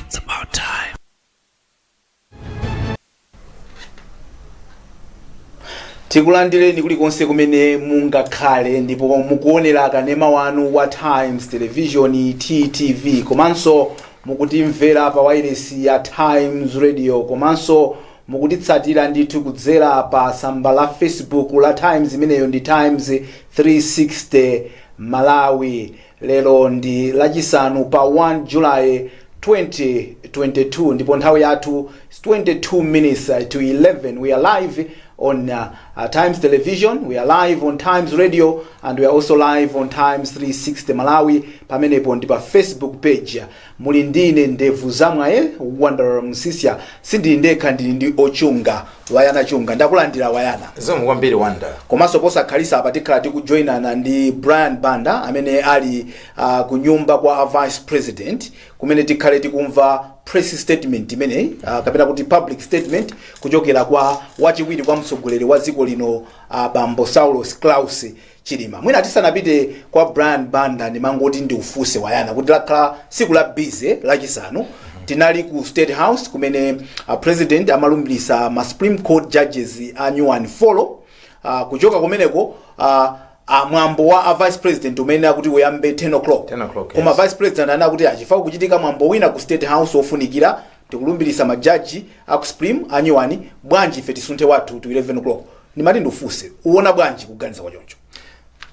It's about time. Tikulandireni kulikonse kumene mungakhale ndipo mukuonera kanema wanu wa Times Television, TTV, komanso mukutimvera pa wailesi ya Times Radio, komanso mukutitsatira ndithu kudzera pa tsamba la Facebook la Times, imeneyo ndi Times 360 Malawi. Lero ndi Lachisanu pa 1 July 2022 ndipo nthawi yathu is 22 minutes to 11. We are live on Times Television, we are live on Times Radio, and we are also live on Times 360 Malawi. Pamenepo ndi pa Facebook page. Muli ndine Ndevu Zamwaye, Wonder Msisya. Sindili ndekha, ndili ndi Ochunga, Wayana Chunga. Ndakulandira, Wayana. Zikomo kwambiri, Wanda. Komanso posakhalisa apa tikhala tikujoinana ndi Brian Banda amene ali ku nyumba kwa Vice President, kumene tikhale tikumva press statement imeneyi, kapena kuti public statement, kuchokera kwa wachiwiri kwa mtsogoleri wa dziko lino, Bambo Saulos Klaus Chilima. Mwina tisanapite kwa Brian Banda, ndimangoti ndiufunse Wayana kuti lakhala tsiku la busy Lachisanu. Tinali ku State House kumene President amalumbirisa ma Supreme Court judges a new one four. Kuchoka kumeneko, mwambo wa a Vice President umene akuti uyambe 10 o'clock. 10 o'clock, Koma yes. Vice President anakuti achifukwa kuchitika mwambo wina ku State House ofunikira, tikulumbirisa majaji aku Supreme a new one, bwanji ife tisunthe wathu to 11 o'clock? Ndimati ndiufunse, uwona bwanji kuganiza kwa choncho?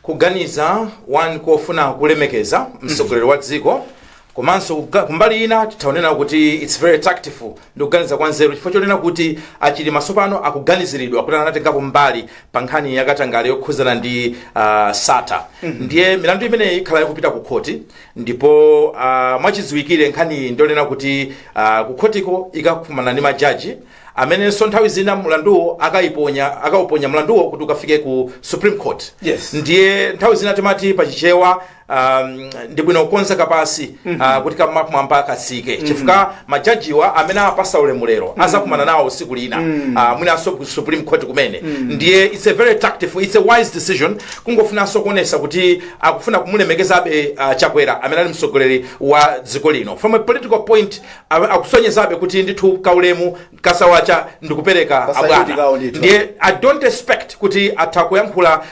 Kuganiza one kofuna kulemekeza mtsogoleri wa dziko, komanso kumbali ina titaonena kuti it's very tactful, ndi kuganiza kwa nzeru, chifukwa chonena kuti aChilima tsopano akuganiziridwa kuti anatengapo mbali pa nkhani yakatangale yokhuzana ndi Sata. Ndiye milandu imeneyi ikhala ikupita ku khoti, ndipo mwachidziwikire nkhani ndionena kuti ku khotiko ikakumana ndi majaji amenenso nthawi zina mlanduwo akayiponya, akauponya mlanduwo kuti ukafike ku Supreme Court. Ndiye nthawi zina timati pachichewa ndi bwino kukonza kapasi kuti kamapamwamba kasike, chifukwa majajiwa amene apasa ulemulero azakumana nawo usiku lina, mwinanso ku Supreme Court kumene. Ndiye it's a very tactful, it's a wise decision, kungofunanso kuonesa kuti akufuna kumulemekezabe Chakwera amene ali mtsogoleri wa dziko lino. From a political point, akusonyezabe kuti ndithu kaulemu kasawacha ndikupereka Kasachuti abwana. kawo ndithu. Ndiye I don't expect kuti atha kuyankhula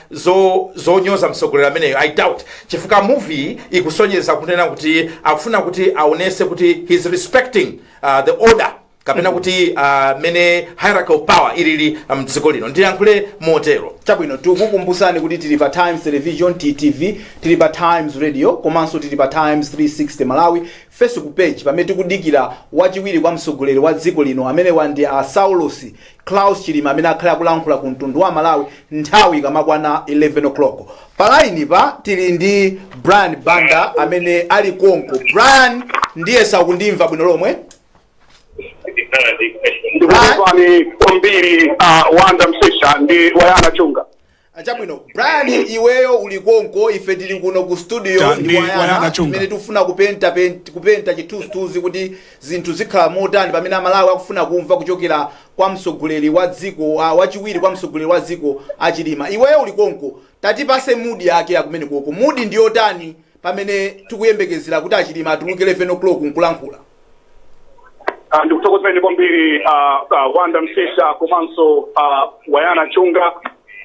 zonyoza mtsogoleri ameneyo, I doubt, chifukwa movie ikusonyeza kunena kuti akufuna kuti aonese kuti he's respecting the order, kapena kuti mene hierarchy of power ilili mdziko lino, ndiyankhule motero. Chabwino, tikukumbusani kuti tili pa Times Television, TTV, tili pa Times Radio, komanso tili pa Times 360 Malawi Facebook page, pamene tikudikira wachiwiri kwa mtsogoleri wa dziko lino amene wandi a Saulos Klaus Chilima, amene akhale akulankhula ku mtundu wa Malawi nthawi ikamakwana 11 o'clock. Pa line pa tili ndi Brian Banda amene ali konko. Brian, ndiye sakundimva bwino lomwe. Ndikukumvani kwambiri, Wanda Msisha ndi Wayana Chunga. Chabwino, Brian, iweyo uli konko, ife tili kuno ku studio Ta- ndi ndi Wayana Wayana Chunga. imene tikufuna kupenta kupenta chithunzithunzi kuti zinthu zikhala motani pamene Amalawi akufuna kumva kuchokera kwa mtsogoleri wa dziko, wachiwiri kwa mtsogoleri wa dziko aChilima. Iweyo uli konko, tatipase mood yake yakumene koko. Mood ndi yotani pamene tikuyembekezera kuti aChilima atuluke 11 o'clock nkulankhula? Ndikuthokozeni kwambiri, Wanda Msisha komanso Wayana Chunga.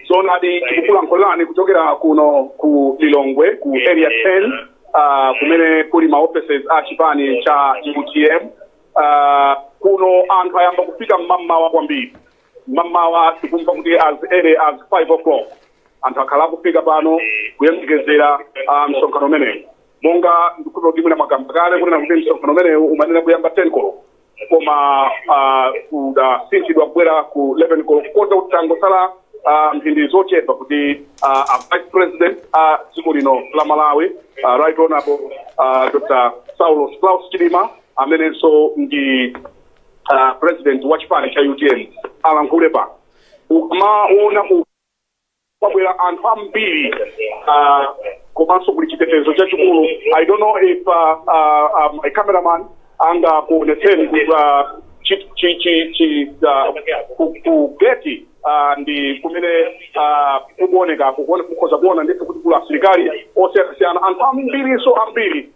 Zoonadi, tikukulankhulani kuchokera kuno ku Lilongwe, ku Area 10, kumene kuli ma offices a chipani cha UTM. Kuno anthu ayamba kufika mmamawa kwambiri. Mmamawa tikumva kuti as early as 5 o'clock anthu akhala akufika pano kuyembekezera msonkhano umenewu. Monga ndikuti kuti mwina mwakamba kale kunena kuti msonkhano umenewu umanena kuyamba 10 koloko, koma udasinthidwa kubwera ku 11 koloko, kota kuti tangosala mphindi zochepa kuti a Vice President a dziko lino la Malawi, Right Honorable Dr Saulos Klaus Chilima, amenenso ndi President wa chipani cha UTM, alankhule pano. Ukamaona kwabwera anthu ambiri, komanso kuli chitetezo chachikulu. I don't know if my cameraman angakuonetseni ku chi chi chi chi ku geti, ndi kumene kukuoneka kukhoza kuona ndithu kuti kuli asilikali osiyanasiyana. Anthu ambirinso ambiri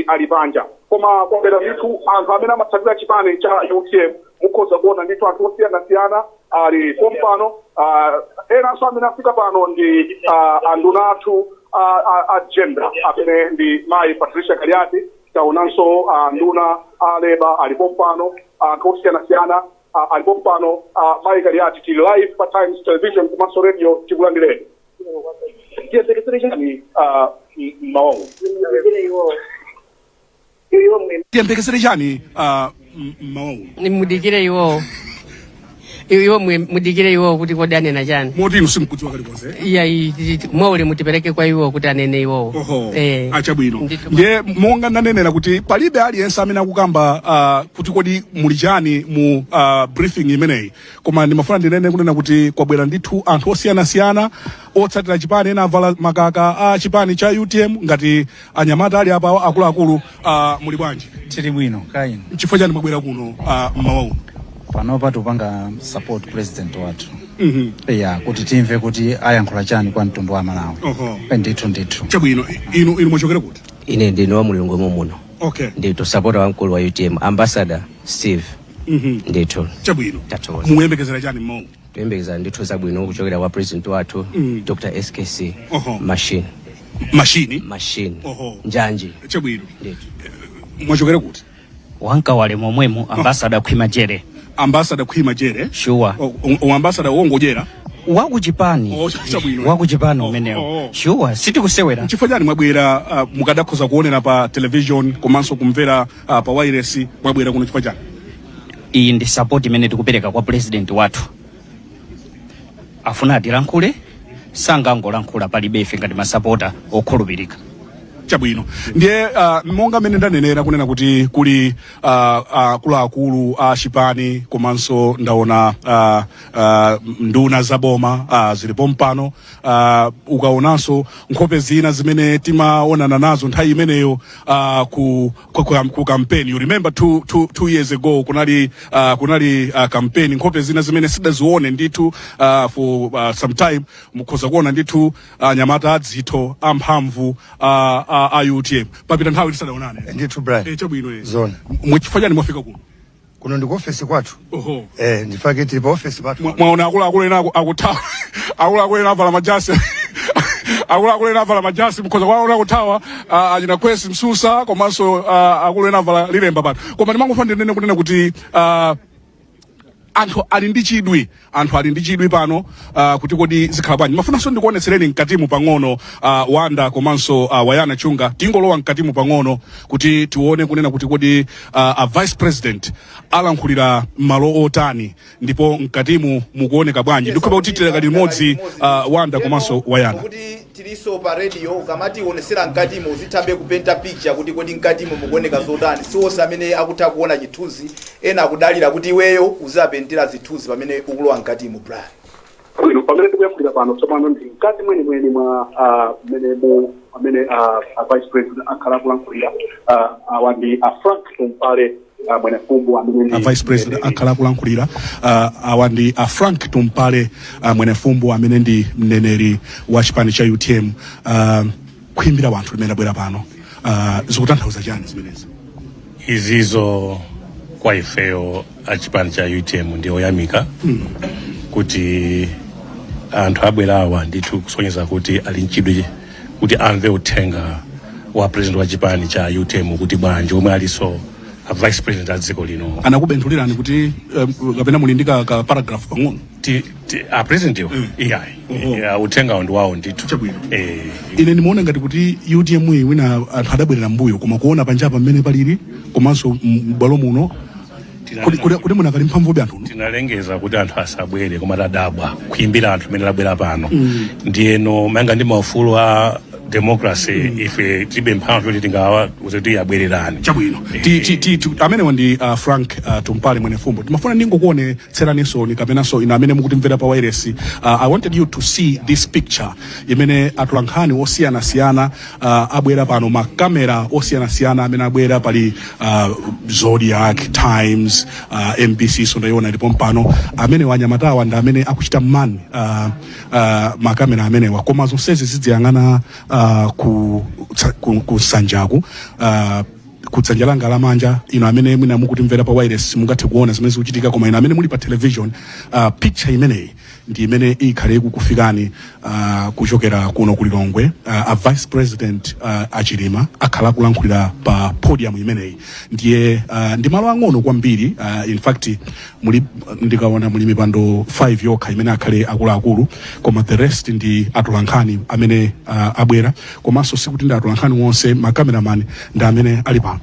ali panja, koma Koma kwabwera ndithu anthu amene amatsatira chipani cha UTM. Mukhoza kuona ndithu anthu osiyanasiyana ali pompano. Enanso amene afika pano ndi anduna athu a gender amene ndi Mayi Patricia Kaliati. Taonanso anduna a labour ali pompano, anthu osiyanasiyana ali pompano. Mayi Kaliati, tili live pa Times Television komanso radio. Tikulandireni. Tiyembekezere chani mmawawu? Tiyembekezere chani mmawawu? Mudikire iwowo, iwo mudikire iwowo kuti kodi anena chani. Moti inu simkudziwa kalikonse? Iya, mwaule mutipereke kwa iwo kuti anene iwowo. Oho. Eh. Achabwino. Ndithu. Ndiye monga ndanenera kuti palibe aliyense amene akukamba kuti kodi muli chani mu briefing imeneyi, koma ndimafuna ndinene kunena kuti kwabwera ndithu anthu osiyanasiyana otsatira chipani. Ena avala makaka a chipani cha UTM ngati anyamata ali apa akuluakulu. Muli bwanji? Tili bwino, kaini? Chifukwa chani mwabwera kuno mmawa uno? Panopa tikupanga support president wathu, ya, kuti timve kuti ayankhula chani kwa mtundu wa Malawi. Ndithu, ndithu. Chabwino. Inu mwachokera kuti? Ine ndine wa mulungu muno. Ndithu, supporter wamkulu wa UTM, Ambassador Steve. Ndithu. Chabwino. Tathokoza. Muyembekezera chani mmawa? Kuyembekeza ndithu zabwino kuchokera kwa president wathu, Dr SKC. Machine. Mashini. Machine. Njanji. Chabwino. Ndithu. Mwachokera kuti? Wankawale momwemo, Ambassador Khwima Jere. Ambassador Khwima Jere. Sure. O ambassador wongojera? Wakuchipani. Oh, chabwino. Wakuchipani umenewo. Sure, sitikusewera. Chifukwa chani mwabwera? Mukadakhoza kuonera pa television komanso kumvera pa wireless. Mwabwera kuno chifukwa chani? Iyi ndi support imene tikupereka kwa president wathu. Afuna atilankhule, sangangolankhula palibe ife ngati masapota okhulupirika. Chabwino. Ndiye monga mmene ndanenera kunena kuti kuli akuluakulu a chipani, komanso ndaona nduna zaboma zilipo mpano. Ukaonanso nkhope zina zimene timaonana nazo nthawi imeneyo ku campaign, you remember 2 years ago kunali campaign, nkhope zina zimene sidazione ndithu for some time. Mukhoza kuona ndithu anyamata adzitho amphamvu a UTM. Papita nthawi tisadaonane. Ndithu, Brian. Eh, chabwino, eh. Zona. Mwachifukwa chani mwafika kuno? Kuno ndi ku ofesi kwathu. Eh, ndifake tili pa ofesi pathu. Mwaona akuluakulu ena akuthawa, akuluakulu ena avala majasi, akuluakulu ena avala majasi, mukhoza kuwaona kuthawa, achina Kwesi Msusa, komanso akulu ena avala lilemba pano. Koma ndimangofuna ndinene kunena kuti anthu ali ndi chidwi, anthu ali ndi chidwi pano kuti kodi zikhala bwanji. Mafunanso ndikuonetsereni mkatimu pang'ono, Wanda komanso Wayana Chunga, tingolowa mkatimu pang'ono kuti tione kunena kuti kodi a vice president alankhulira malo otani ndipo mkatimu mukuoneka bwanji. Ndikhopa kuti tileka limodzi, Wanda komanso Wayana. Kuti tiliso pa radio, ukamati onesera mkatimo uzithabe kupenta picture kuti kodi mkatimo mukuoneka zotani. Siwonse amene akutha kuona chithunzi, ena akudalira kuti iweyo uzapentera zithunzi pamene ukulowa mkatimo, Brian. Bwino, pamene tikuyankhulira pano tsopano ndi mkati mwenimweni mwa mmene mu amene a vice president akhala akulankhulira. Awa ndi a Frank Tumpale Mwenefumbo amene ndi A vice president akhala akulankhulira. Awa ndi a Frank Tumpale Mwenefumbo amene ndi mneneri wa chipani cha UTM. Kuimbira wanthu limene abwera pano, zikutanthauza chani zimenezi? Izizo kwa ifeyo achipani cha UTM ndi oyamika kuti anthu abwerawa ndithu kusonyeza kuti ali mchidwi kuti amve uthenga wa president wa chipani cha UTM kuti bwanji, omwe alinso a vice president a dziko lino. Anakubenthulirani kuti kapena muli ndi ka paragraph pang'ono? A president iwo, iyayi. Yeah, uthengawo ndi wawo ndithu. Chabwino. Eh. Ine ndimaona ngati kuti UTM iyi wina anthu adabwerera mbuyo, koma kuona panjapa mmene palili komanso m'bwalo muno, kuti munakali mphamvube anthuno. Tinalengeza kuti anthu asabwere, koma tadabwa kuimbira anthu amene labwera pano. Ndiyeno manga ndi maufulu a democracy, ife tilibe mphamvu yoti tingawauze kuti abwererani. Chabwino. Amenewa ndi Frank Tumpale Mwenefumbo. Timafuna ndingokuonetseraninso kapenanso inu amene mukutimvera pa wireless, I wanted you to see this picture imene atolankhani osiyanasiyana abwera pano, makamera osiyanasiyana amene abwera. Pali Zodiak, Times, MBC sondayiona ilipo mpano. Amene wanyamatawa ndi amene akuchita man makamera amenewa, koma zonsezi zidziyang'ana ku nsanjaku. Kudzanja langa lamanja, ino amene mwina mukutimvera pa wireless mungathe kuona zimene zikuchitika, koma ino amene muli pa television, picture imeneyi ndi imene ikhale ikukufikani kuchokera kuno ku Lilongwe. A Vice President Achilima akhala akulankhulira pa podium imeneyi. Ndiye ndi malo ang'ono kwambiri. In fact, muli, ndikaona, muli mipando 5 yokha imene akhale akuluakulu, koma the rest ndi atolankhani amene abwera. Komanso sikuti ndi atolankhani wonse, ma cameraman ndi amene ali pano.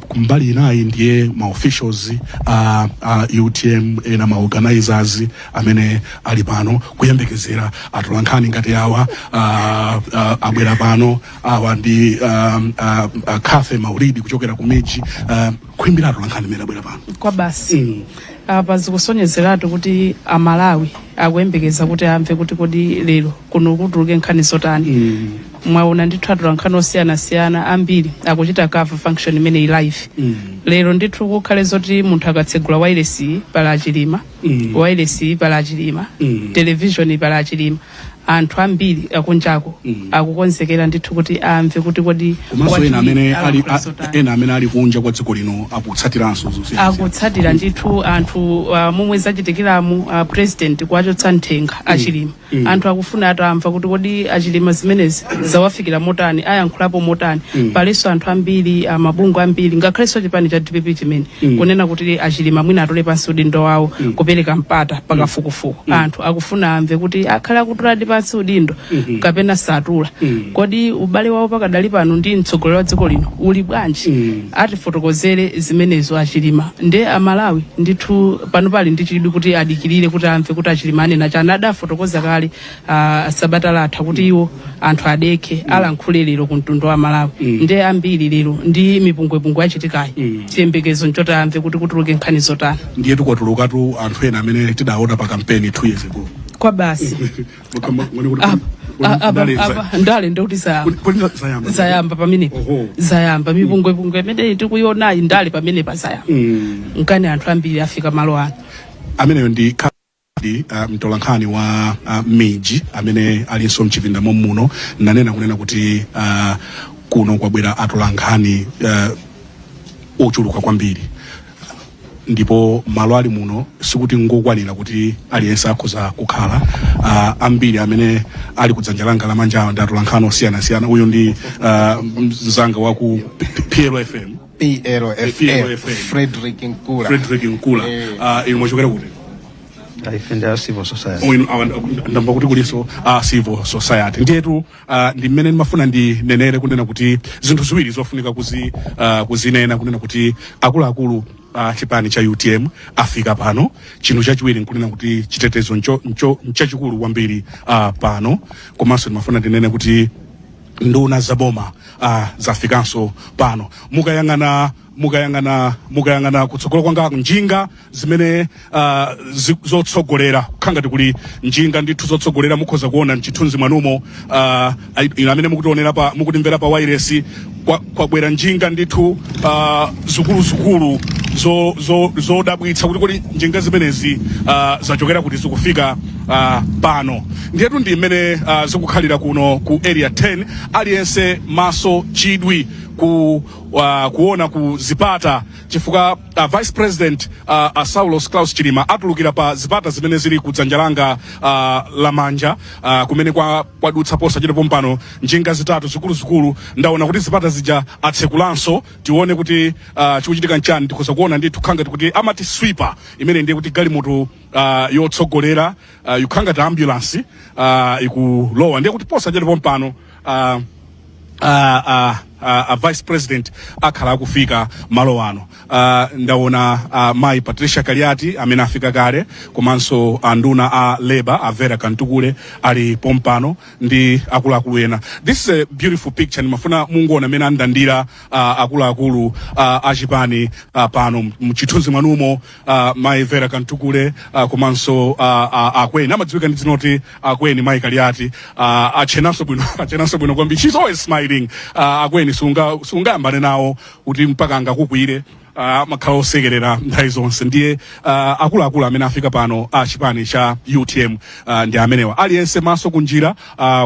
Kumbali inayi ndiye ma officials UTM, ena ma organizers amene ali pano kuyembekezera atolankhani ngati awa abwera pano. Awa ndi Cathy Maulidi kuchokera ku MIJ, kuimbira atolankhani amene abwera pano. Kwa basi, apa zikusonyezeratu kuti Amalawi akuyembekeza kuti amve kuti kodi lero kuno kutuluke nkhani zotani. Mwaona ndithu atolankhani osiyanasiyana ambiri akuchita cover function imeneyi live. Lero ndithu kukhale zoti munthu akatsegula wailesi pala Achilima, wailesi pala Achilima, television pala Achilima. Anthu ambiri akunjako akukonzekera ndithu kuti amve kuti kodi Komanso ena amene ali alankhula zotani. Ena amene ali kunja kwa dziko lino akutsatiranso zosiyanasiyana. Akutsatira ndithu anthu momwe zachitikiramu, president kuwachotsa mthenga Achilima. Anthu akufuna atamva kuti kodi Achilima zimenezi zawafikira motani, ayankhulapo motani. Palinso anthu ambiri, mabungwe ambiri, ngakhalenso chipani cha DPP chimene kunena kuti Achilima mwina atole pansi udindo wawo kupereka mpata pakafukufuku. Anthu akufuna amve kuti akhala akutuladi pansi udindo kapena satula. Kodi ubale wawo pakadali pano ndi mtsogoleri wa dziko lino uli bwanji? Atifotokozere zimenezo Achilima. Nde Amalawi ndithu pano pali ndi chidwi kuti adikirire kuti amve kuti Achilima anena chani. Adafotokoza kale sabata latha kuti iwo anthu adekhe, alankhule lero ku mtundu wa Malawi. Nde ambiri lero ndi mipungwepungwe yachitikayi, chiyembekezo nchoti amve kuti kutuluke nkhani zotani. Ndiye tikwatulukatu anthu ena amene tidaona pa kampeni 2 years ago. Kwa basi. Apa ndale ndikuti zayamba. Kodi zayamba? Zayamba pamenepa. Zayamba mipungwepungwe imene tikuionayi, ndale pamenepa zayamba. Nkani anthu ambiri afika malo ano. Ameneyo ndi Khadi, mtolankhani wa MIJ amene alinso mchipinda momuno. Nanena kunena kuti kuno kwabwera atolankhani ochuluka kwambiri, ndipo malo ali muno sikuti ngokwanira kuti aliyense akhoza kukhala. Ambiri amene ali kudzanja langa lamanja ndi atolankhani osiyanasiyana. Uyu ndi mzanga wa ku PLFM. PLFM. PLFM. Frederick Nkula. Frederick Nkula. Inu mwachokera kuti? Ife ndi a civil society. Oh, inu ndamva kuti kulinso civil society. Ndiyetu ndi mmene ndimafuna ndinenere kunena kuti zinthu ziwiri zofunika kuzinena, kunena kuti akuluakulu chipani cha UTM afika pano. Chinthu chachiwiri nkunena kuti chitetezo ncho nchachikulu kwambiri pano. Komanso ndimafuna ndinene kuti nduna zaboma zafikanso pano. Mukayang'ana kutsogolo kwanga, njinga zimene zotsogolera, kukhala ngati kuli njinga ndithu zotsogolera, mukhoza kuona mchithunzi mwanumo, inu amene mukutionera pa, mukutimvera pa wireless, kwabwera njinga ndithu zikuluzikulu zodabwitsa kuti kodi njinga zimenezi zachokera kuti zikufika pano. Ndiyetu ndi mmene zikukhalira kuno ku Area 10. Aliyense maso chidwi kuona ku zipata, chifukwa Vice President Saulos Klaus Chilima atulukira pa zipata zimene zili kudzanja langa lamanja, kumene kwadutsa posachedwa pompano njinga zitatu zikuluzikulu. Ndaona kuti zipata zija atsekulanso. Tione kuti chikuchitika nchani. Tikhoza kuona ndithu kukhala ngati kuti amati sweeper imene, ndiye kuti galimoto yotsogolera, ikukhala ngati ambulance, ikulowa. Ndiye kuti posachedwa pompano vice president akhala akufika malo ano. Ndaona mayi Patricia Kaliati amene afika kale, komanso anduna a Labor a Vera Kantukule ali pompano ndi akuluakulu ena. This is a beautiful picture. Ndimafuna mungoona amene andandira akuluakulu achipani pano mchithunzi mwanumo, mayi Vera Kantukule, komanso akweni amadziwika ndi dzinoti akweni mayi Kaliati. Achenanso bwino, achenanso bwino kwambiri. She's always smiling. Akweni sungayambane nawo kuti mpaka angakukwire. Amakhala osekerera nthawi zonse. Ndiye akuluakulu amene afika pano a chipani cha UTM ndi amenewa. Aliyense maso kunjira,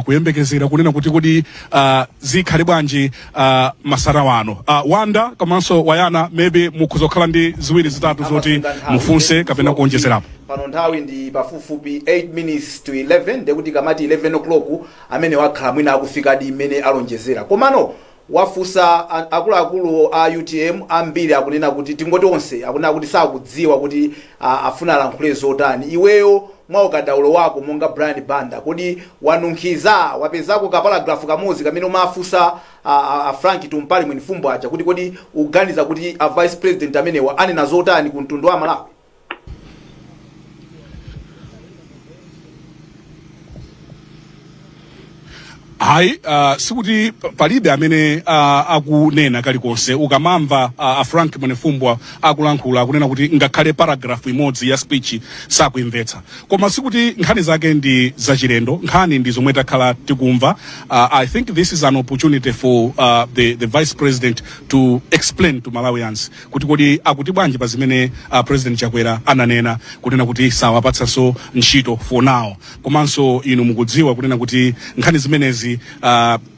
kuyembekezera kunena kuti kodi zikhale bwanji masana wano. Wanda komanso Wayana, maybe mukhoza kukhala ndi ziwiri zitatu zoti Amasunga nthawi. mufunse kapena kuonjezerapo. Pano nthawi ndi pafupifupi 8 minutes to 11, ndekuti kamati 11 o'clock amene wakhala mwina akufikadi mmene alonjezera. Komano wafunsa akuluakulu a UTM ambiri akunena kuti, tingoti onse akunena kuti sakudziwa kuti afuna alankhule zotani. Iweyo mwa ukadaulo wako monga Brian Banda, kodi wanunkhiza, wapezako ka paragraph kamodzi kamene umafunsa a Frank Tumpale Mwenifumbo aja kuti kodi uganiza kuti a vice president amenewa anena zotani ku mtundu wa Malawi? Hayi, sikuti palibe amene akunena kalikonse. Ukamamva a Frank Mwenefumbo akulankhula, akunena kuti ngakhale paragraph imodzi ya speech sakuimvetsa. Koma sikuti nkhani zake ndi zachilendo, nkhani ndi zomwe takhala tikumva. I think this is an opportunity for the vice president to explain to Malawians kuti kodi akuti bwanji pa zimene President Chakwera ananena kunena kuti sawapatsanso ntchito for now. Komanso inu mukudziwa kunena kuti nkhani zimenezi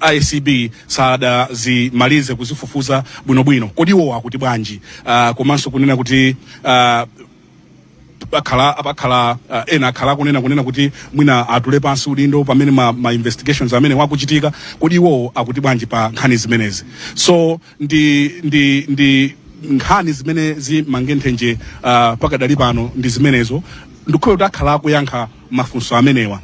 ACB sadazimalize kuzifufuza bwinobwino. Kodi iwo akuti bwanji? Komanso kunena kuti akhala ena akhala akunena kunena kuti mwina atule pansi udindo pamene ma investigations amene wakuchitika. Kodi iwowo akuti bwanji pa nkhani zimenezi? So ndi nkhani zimene zimange nthenje pakadali pano ndi zimenezo. Ndikhulupirira kuti akhala akuyankha mafunso amenewa.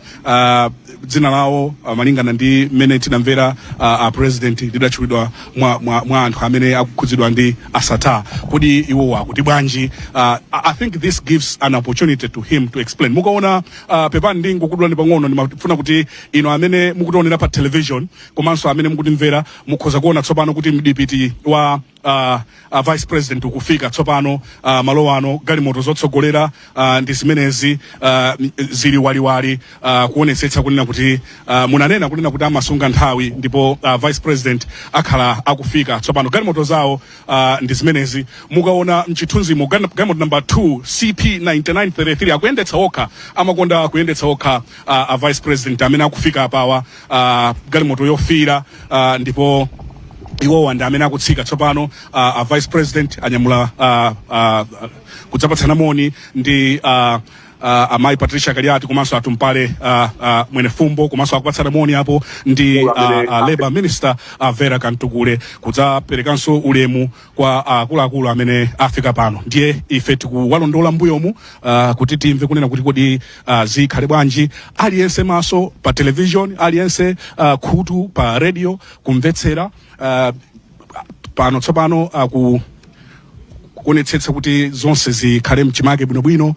Dzina lawo, malingana ndi mmene tinamvera a president, lidatchulidwa mwa anthu amene akukhudzidwa ndi a Sattar. Kodi iwowo akuti bwanji? I think this gives an opportunity to him to explain. Mukaona, pepani ndingokudulani pang'ono, ndimafuna kuti inu amene mukutionera pa television komanso amene mukutimvera mukhoza kuona tsopano kuti mdipiti wa vice president ukufika tsopano malo ano. Galimoto zotsogolera ndi zimenezi, zili waliwali, kuonetsetsa kunena kuti munanena kunena kuti amasunga nthawi, ndipo vice president akhala akufika tsopano. Galimoto zawo ndi zimenezi mukaona mchithunzimo, galimoto number 2 CP 9933, akuyendetsa okha, amakonda kuyendetsa okha a vice president amene akufika apawa, galimoto yofiira, ndipo iwowa ndi amene akutsika tsopano. A vice president anyamula kudzapatsana moni ndi amayi Patricia Kaliati komanso atumpale Mwenefumbo, komanso akupatsana moni apo ndi Labor Minister Vera Kamtukule, kudzaperekanso ulemu kwa akuluakulu amene afika pano. Ndiye ife tikuwalondola mbuyomu kuti timve kunena kuti kodi zikhale bwanji. Aliyense maso pa television, aliyense khutu pa radio kumvetsera. Pano tsopano kuonetsetsa kuti zonse zikhale mchimake bwinobwino,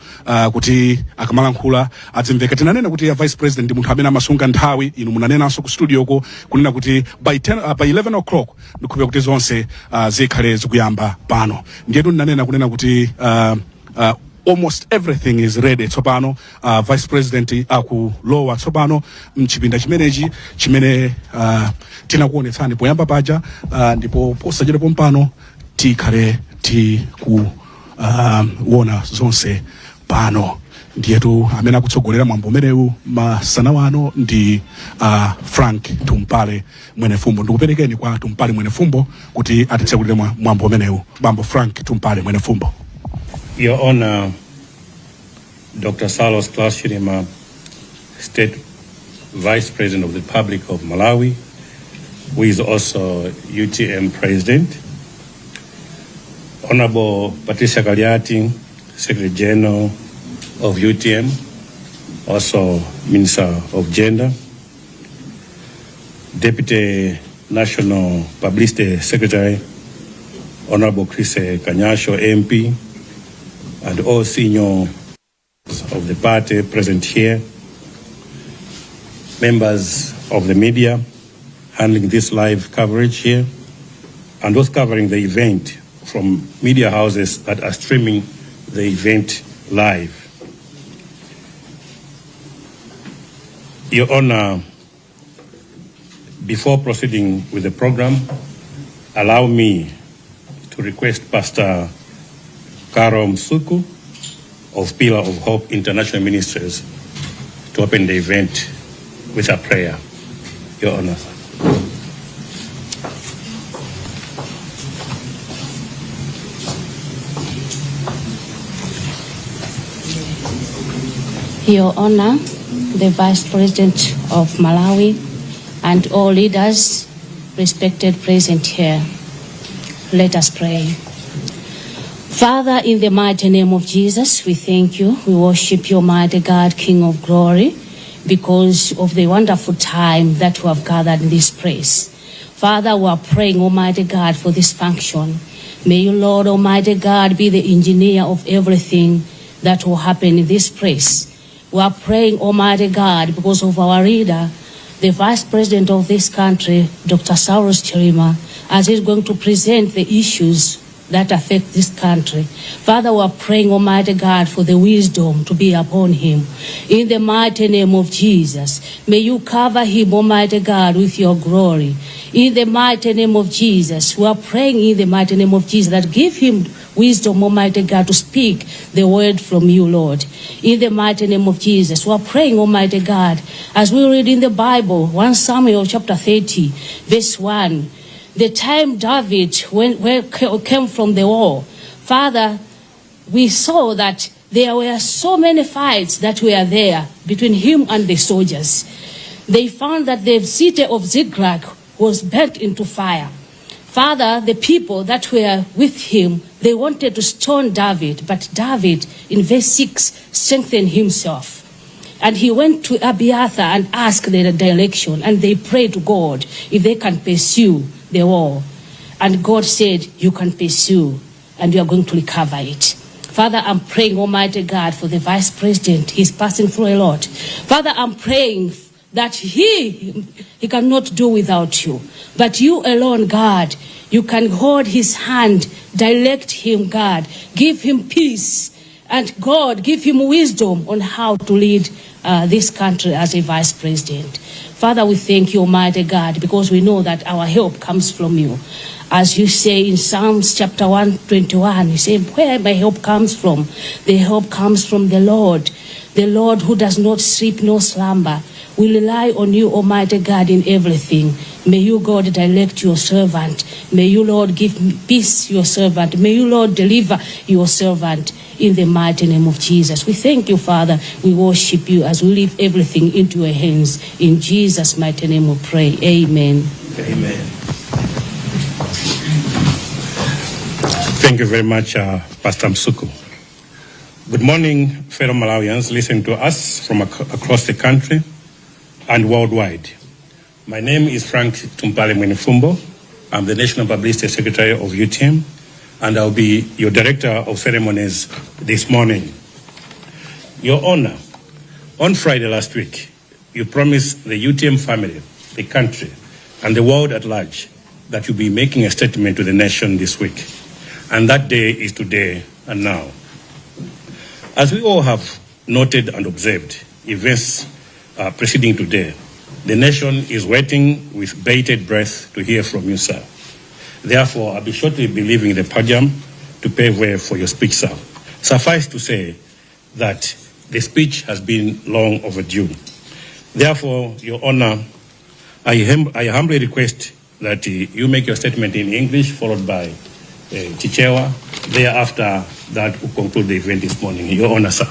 kuti akamalankhula adzimveka. Tinanena kuti ya vice president ndi munthu amene amasunga nthawi. Inu munanenanso ku studioko kunena kuti by 10, by 11 o'clock ndikhulupirira kuti zonse zikhale zikuyamba pano. Ndiyetu ndinanena kunena kuti almost everything is ready tsopano. Vice president akulowa tsopano mchipinda chimenechi chimene tinakuonetsani poyamba paja, ndipo posachedwa pompano tikhale tikuona zonse pano. Ndiyetu amene akutsogolera mwambo umenewu masana wano ndi Frank Tumpale Mwenefumbo. Ndikuperekeni kwa Tumpale Mwenefumbo kuti atitsekulire mwambo umenewu. Bambo Frank Tumpale Mwenefumbo. Your Honor, Dr. Saulos Klaus Chilima, State Vice President of the Republic of Malawi, who is also UTM President, Honorable Patricia Kaliati, Secretary General of UTM, also Minister of Gender, Deputy National Publicity Secretary, Honorable Chris Kanyasho, MP, and all senior of the party present here, members of the media handling this live coverage here, and those covering the event from media houses that are streaming the event live. Your Honor, before proceeding with the program, allow me to request Pastor Carol Msuku of Pillar of Hope International Ministries to open the event with a prayer. Your Honor. Your Honor, the Vice President of Malawi, and all leaders respected present here. Let us pray. Father, in the mighty name of Jesus, we thank you. We worship you, mighty God, King of glory, because of the wonderful time that we have gathered in this place. Father, we are praying, Almighty God, for this function. May you, Lord Almighty God, be the engineer of everything that will happen in this place. We are praying, Almighty God, because of our leader, the Vice President of this country, Dr. Saulos Chilima, as he's going to present the issues that affect this country. Father, we are praying, Almighty God, for the wisdom to be upon him. In the mighty name of Jesus, may you cover him, Almighty God, with your glory. In the mighty name of Jesus, we are praying in the mighty name of Jesus that give him wisdom, Almighty God, to speak the word from you, Lord. In the mighty name of Jesus, we are praying, Almighty God, as we read in the Bible, 1 Samuel chapter 30, verse 1. The time David came from the war, Father, we saw that there were so many fights that were there between him and the soldiers. They found that the city of Ziklag was burnt into fire. Father, the people that were with him, they wanted to stone David, but David, in verse 6, strengthened himself. And he went to Abiathar and asked their direction, and they prayed to God if they can pursue the war. And God said, you can pursue, and you are going to recover it. Father, I'm praying, Almighty God, for the Vice President. He's passing through a lot. Father, I'm praying that he cannot do without you. But you alone, God, you can hold his hand, direct him, God, give him peace, and God, give him wisdom on how to lead this country as a vice president. Father, we thank you, Almighty God, because we know that our help comes from you. As you say in Psalms chapter 121, you say, where my help comes from? The help comes from the Lord, the Lord who does not sleep nor slumber. We rely on you, Almighty God, in everything. May you, God, direct your servant. May you, Lord, give peace your servant. May you, Lord, deliver your servant in the mighty name of Jesus. We thank you, Father. We worship you as we leave everything into your hands. In Jesus' mighty name we pray. Amen. Amen. Thank you very much, Pastor Msuku. Good morning, fellow Malawians listening to us from across the country and worldwide. My name is Frank Tumpale Mwenifumbo. I'm the National Publicity Secretary of UTM, and I'll be your Director of Ceremonies this morning. Your Honor, on Friday last week, you promised the UTM family, the country, and the world at large that you'll be making a statement to the nation this week. And that day is today and now. As we all have noted and observed events preceding today, the nation is waiting with bated breath to hear from you, sir. Therefore, I'll be shortly be leaving the podium to pave way for your speech, sir. Suffice to say that the speech has been long overdue. Therefore, Your Honor, I humbly request that you make your statement in English, followed by Chichewa. Thereafter, that will conclude the event this morning. Your Honor, sir.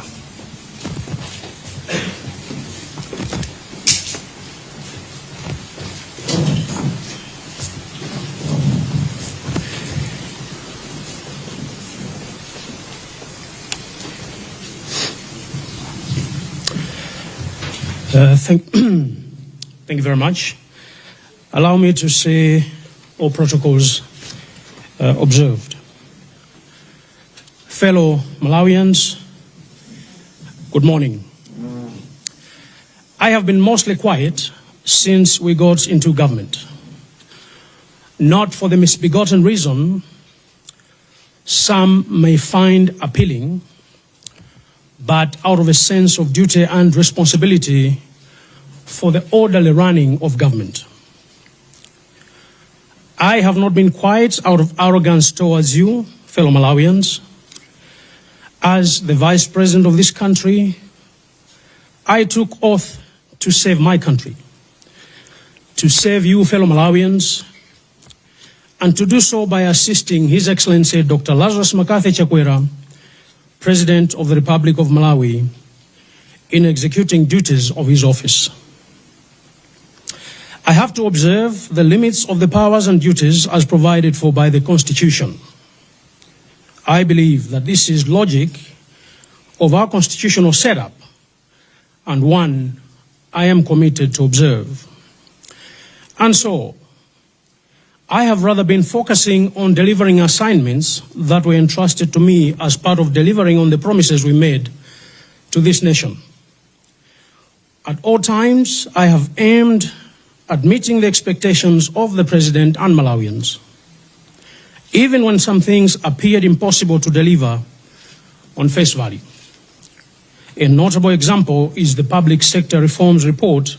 Thank you very much. Allow me to say all protocols observed. Fellow Malawians, good morning. I have been mostly quiet since we got into government. Not for the misbegotten reason some may find appealing, but out of a sense of duty and responsibility for the orderly running of government. I have not been quiet out of arrogance towards you, fellow Malawians. As the Vice President of this country, I took oath to save my country, to save you fellow Malawians, and to do so by assisting His Excellency Dr. Lazarus McCarthy Chakwera, President of the Republic of Malawi, in executing duties of his office. I have to observe the limits of the powers and duties as provided for by the Constitution. I believe that this is logic of our constitutional setup and one I am committed to observe. And so, I have rather been focusing on delivering assignments that were entrusted to me as part of delivering on the promises we made to this nation. At all times, I have aimed at meeting the expectations of the President and Malawians, even when some things appeared impossible to deliver on face value. A notable example is the Public Sector Reforms Report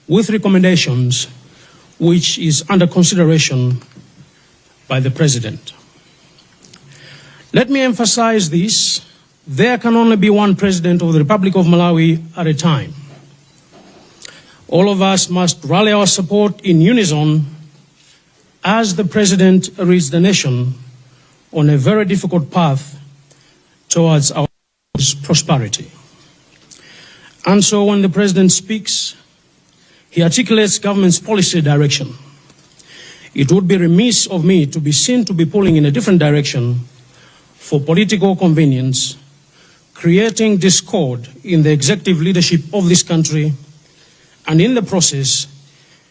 with recommendations, which is under consideration by the President. Let me emphasize this: there can only be one President of the Republic of Malawi at a time. All of us must rally our support in unison as the President leads the nation on a very difficult path towards our prosperity. And so when the President speaks, he articulates government's policy direction. It would be remiss of me to be seen to be pulling in a different direction for political convenience, creating discord in the executive leadership of this country, and in the process,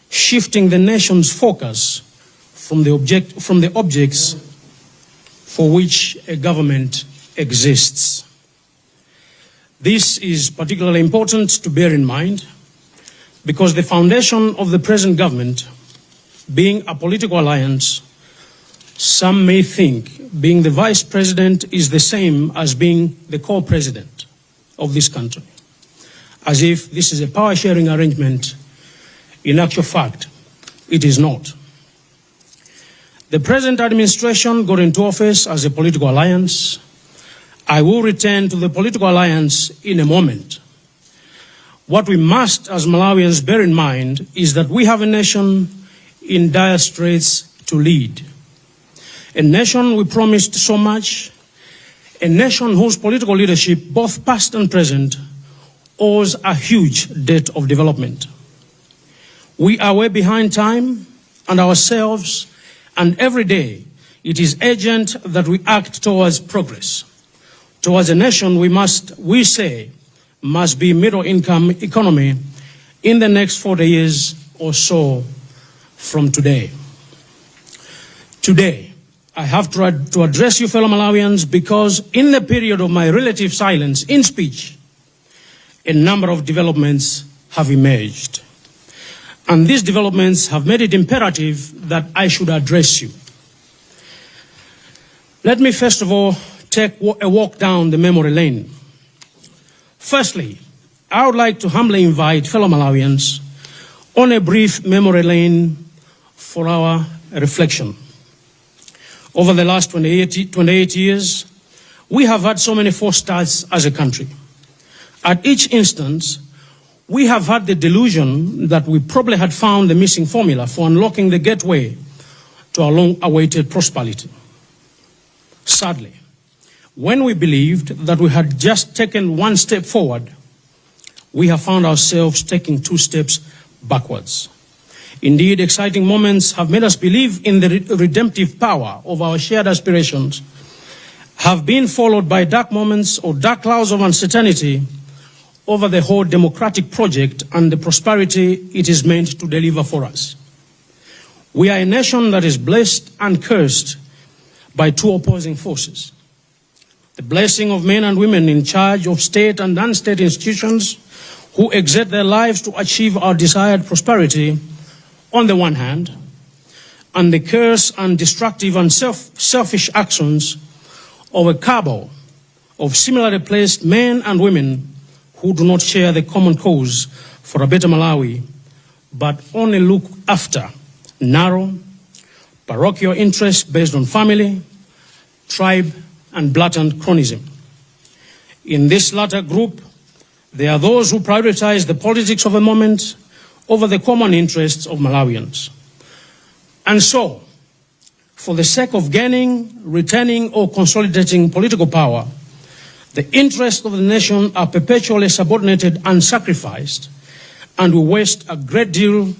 shifting the nation's focus from the objects for which a government exists. This is particularly important to bear in mind because the foundation of the present government being a political alliance, some may think being the Vice President is the same as being the co-president of this country, as if this is a power sharing arrangement. In actual fact, it is not. The present administration got into office as a political alliance. I will return to the political alliance in a moment. What we must, as Malawians, bear in mind is that we have a nation in dire straits to lead. A nation we promised so much, a nation whose political leadership, both past and present, owes a huge debt of development. We are way behind time and ourselves, and every day it is urgent that we act towards progress. Towards a nation we must, we say, must be middle income economy in the next 40 years or so from today. Today, I have tried to address you, fellow Malawians, because in the period of my relative silence in speech, a number of developments have emerged. And these developments have made it imperative that I should address you. Let me first of all take a walk down the memory lane. Firstly, I would like to humbly invite fellow Malawians on a brief memory lane for our reflection. Over the last 28 years, we have had so many false starts as a country. At each instance, we have had the delusion that we probably had found the missing formula for unlocking the gateway to our long awaited prosperity. Sadly, when we believed that we had just taken one step forward, we have found ourselves taking two steps backwards. Indeed, exciting moments have made us believe in the redemptive power of our shared aspirations, have been followed by dark moments or dark clouds of uncertainty over the whole democratic project and the prosperity it is meant to deliver for us. We are a nation that is blessed and cursed by two opposing forces. The blessing of men and women in charge of state and non-state institutions who exert their lives to achieve our desired prosperity on the one hand, and the curse and destructive and selfish actions of a cabal of similarly placed men and women who do not share the common cause for a better Malawi, but only look after narrow, parochial interests based on family, tribe, and blatant cronyism. In this latter group, there are those who prioritize the politics of a moment over the common interests of Malawians. And so, for the sake of gaining, retaining, or consolidating political power, the interests of the nation are perpetually subordinated and sacrificed, and we waste a great deal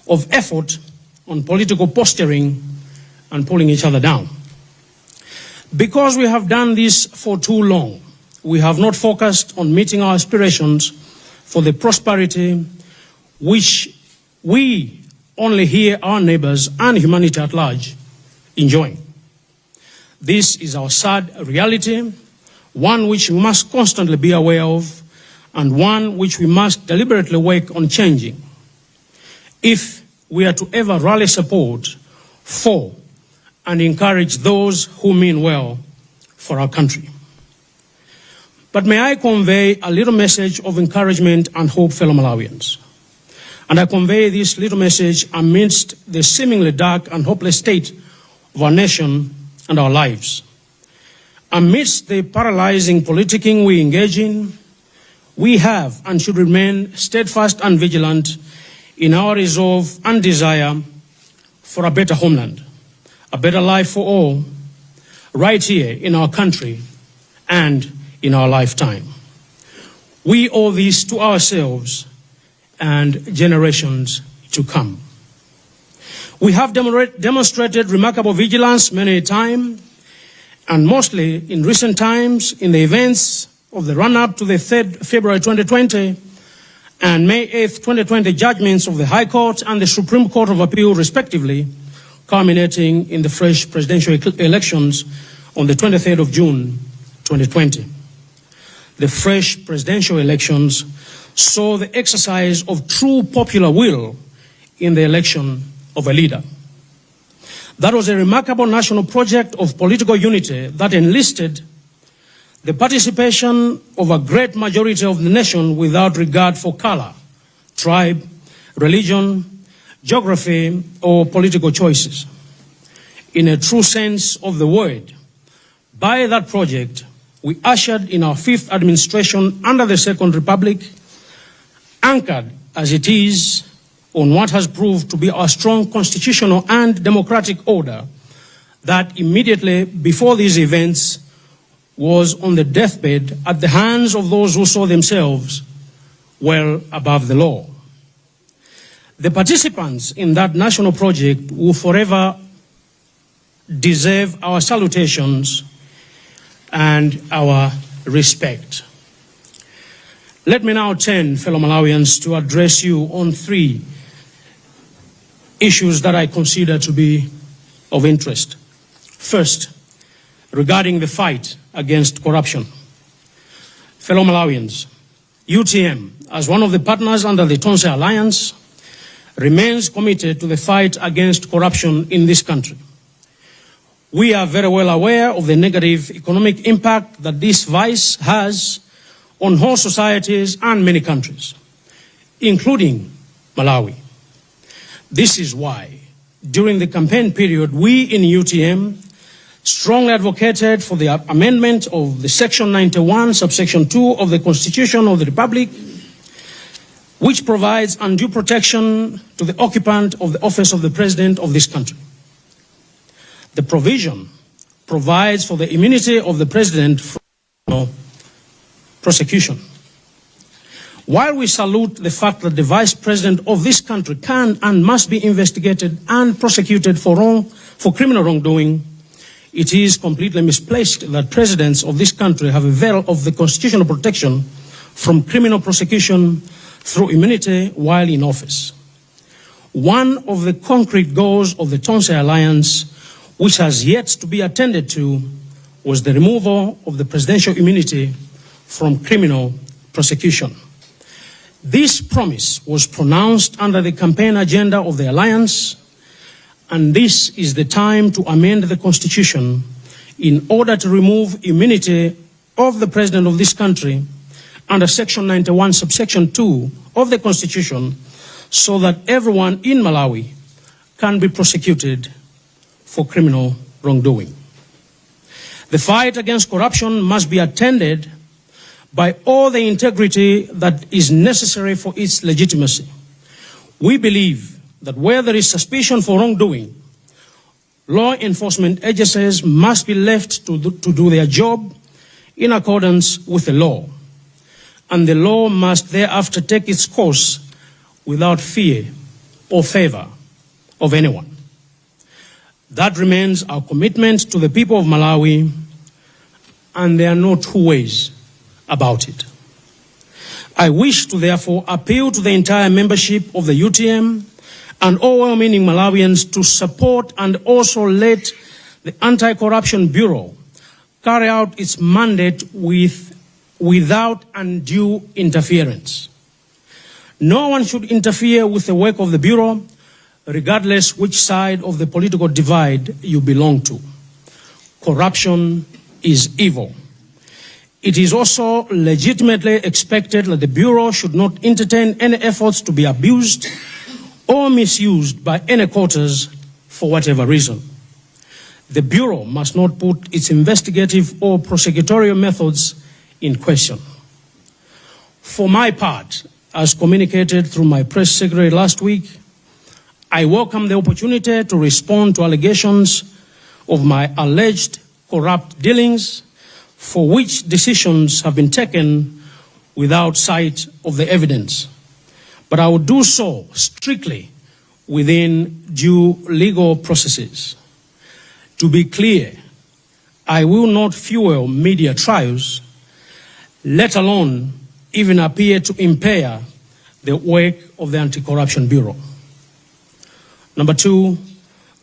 of effort on political posturing and pulling each other down. Because we have done this for too long, we have not focused on meeting our aspirations for the prosperity which we only hear our neighbors and humanity at large enjoying. This is our sad reality, one which we must constantly be aware of, and one which we must deliberately work on changing if we are to ever rally support for and encourage those who mean well for our country. But may I convey a little message of encouragement and hope, fellow Malawians. And I convey this little message amidst the seemingly dark and hopeless state of our nation and our lives. Amidst the paralyzing politicking we engage in, we have and should remain steadfast and vigilant in our resolve and desire for a better homeland, a better life for all, right here in our country and in our lifetime. We owe this to ourselves and generations to come. We have demonstrated remarkable vigilance many a time, and mostly in recent times in the events of the run-up to the 3rd February 2020 and May 8th, 2020 judgments of the High Court and the Supreme Court of Appeal, respectively, culminating in the fresh presidential elections on the 23rd of June, 2020. The fresh presidential elections saw the exercise of true popular will in the election of a leader. That was a remarkable national project of political unity that enlisted the participation of a great majority of the nation without regard for color, tribe, religion, geography, or political choices. In a true sense of the word, by that project, we ushered in our fifth administration under the Second Republic, anchored as it is on what has proved to be our strong constitutional and democratic order that immediately before these events was on the deathbed at the hands of those who saw themselves well above the law. The participants in that national project will forever deserve our salutations and our respect. Let me now turn, fellow Malawians, to address you on three issues that I consider to be of interest. First, regarding the fight against corruption. Fellow Malawians, UTM, as one of the partners under the Tonse Alliance, remains committed to the fight against corruption in this country. We are very well aware of the negative economic impact that this vice has on whole societies and many countries, including Malawi. This is why, during the campaign period, we in UTM strongly advocated for the amendment of the Section 91, subsection 2 of the Constitution of the Republic, which provides undue protection to the occupant of the office of the President of this country. The provision provides for the immunity of the President from prosecution. While we salute the fact that the Vice President of this country can and must be investigated and prosecuted for criminal wrongdoing, it is completely misplaced that presidents of this country have a veil of the constitutional protection from criminal prosecution through immunity while in office. One of the concrete goals of the Tonse Alliance, which has yet to be attended to, was the removal of the presidential immunity from criminal prosecution. This promise was pronounced under the campaign agenda of the alliance, and this is the time to amend the constitution in order to remove immunity of the president of this country under section 91 subsection 2 of the constitution so that everyone in Malawi can be prosecuted for criminal wrongdoing. The fight against corruption must be attended by all the integrity that is necessary for its legitimacy. We believe that where there is suspicion for wrongdoing, law enforcement agencies must be left to do their job in accordance with the law. And the law must thereafter take its course without fear or favor of anyone. That remains our commitment to the people of Malawi, and there are no two ways about it. I wish to therefore appeal to the entire membership of the UTM and all well-meaning Malawians to support and also let the Anti-Corruption Bureau carry out its mandate without undue interference. No one should interfere with the work of the Bureau, regardless which side of the political divide you belong to. Corruption is evil. It is also legitimately expected that the Bureau should not entertain any efforts to be abused or misused by any quarters for whatever reason. The Bureau must not put its investigative or prosecutorial methods in question. For my part, as communicated through my press secretary last week, I welcome the opportunity to respond to allegations of my alleged corrupt dealings, for which decisions have been taken without sight of the evidence. But I will do so strictly within due legal processes. To be clear, I will not fuel media trials, let alone even appear to impair the work of the Anti-Corruption Bureau. Number two,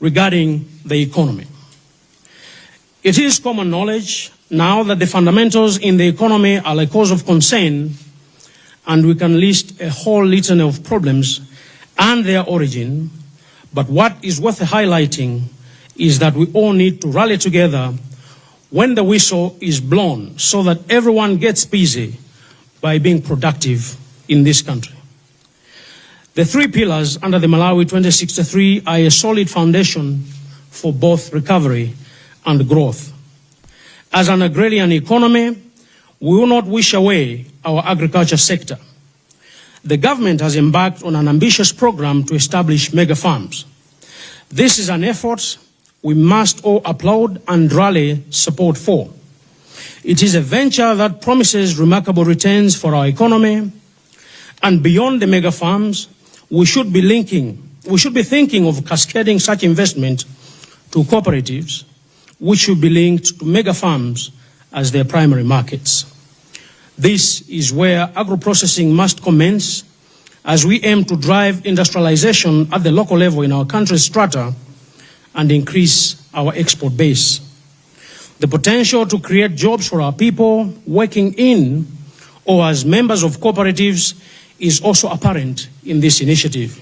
regarding the economy. It is common knowledge now that the fundamentals in the economy are a cause of concern, and we can list a whole litany of problems and their origin, but what is worth highlighting is that we all need to rally together when the whistle is blown so that everyone gets busy by being productive in this country. The three pillars under the Malawi 2063 are a solid foundation for both recovery and growth. As an agrarian economy, we will not wish away our agriculture sector. The government has embarked on an ambitious program to establish mega farms. This is an effort we must all applaud and rally support for. It is a venture that promises remarkable returns for our economy, and beyond the mega farms, we should be thinking of cascading such investment to cooperatives, which should be linked to mega farms as their primary markets. This is where agro-processing must commence as we aim to drive industrialization at the local level in our country's strata and increase our export base. The potential to create jobs for our people working in or as members of cooperatives is also apparent in this initiative.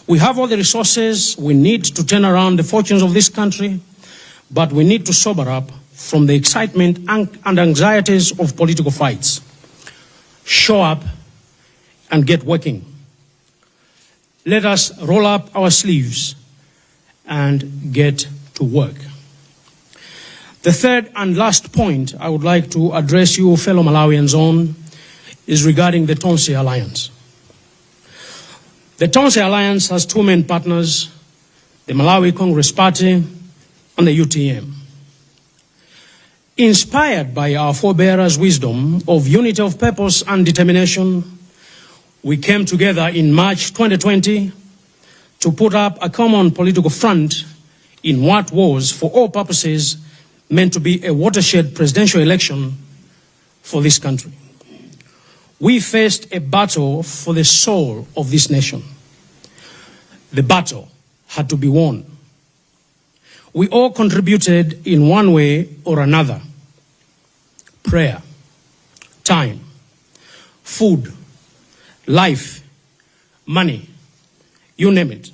We have all the resources we need to turn around the fortunes of this country, but we need to sober up from the excitement and anxieties of political fights. Show up and get working. Let us roll up our sleeves and get to work. The third and last point I would like to address you fellow Malawians on is regarding the Tonse Alliance. The Tonse Alliance has two main partners, the Malawi Congress Party and the UTM. Inspired by our forebearers' wisdom of unity of purpose and determination, we came together in March 2020 to put up a common political front in what was, for all purposes, meant to be a watershed presidential election for this country. We faced a battle for the soul of this nation. The battle had to be won. We all contributed in one way or another. Prayer, time, food, life, money, you name it.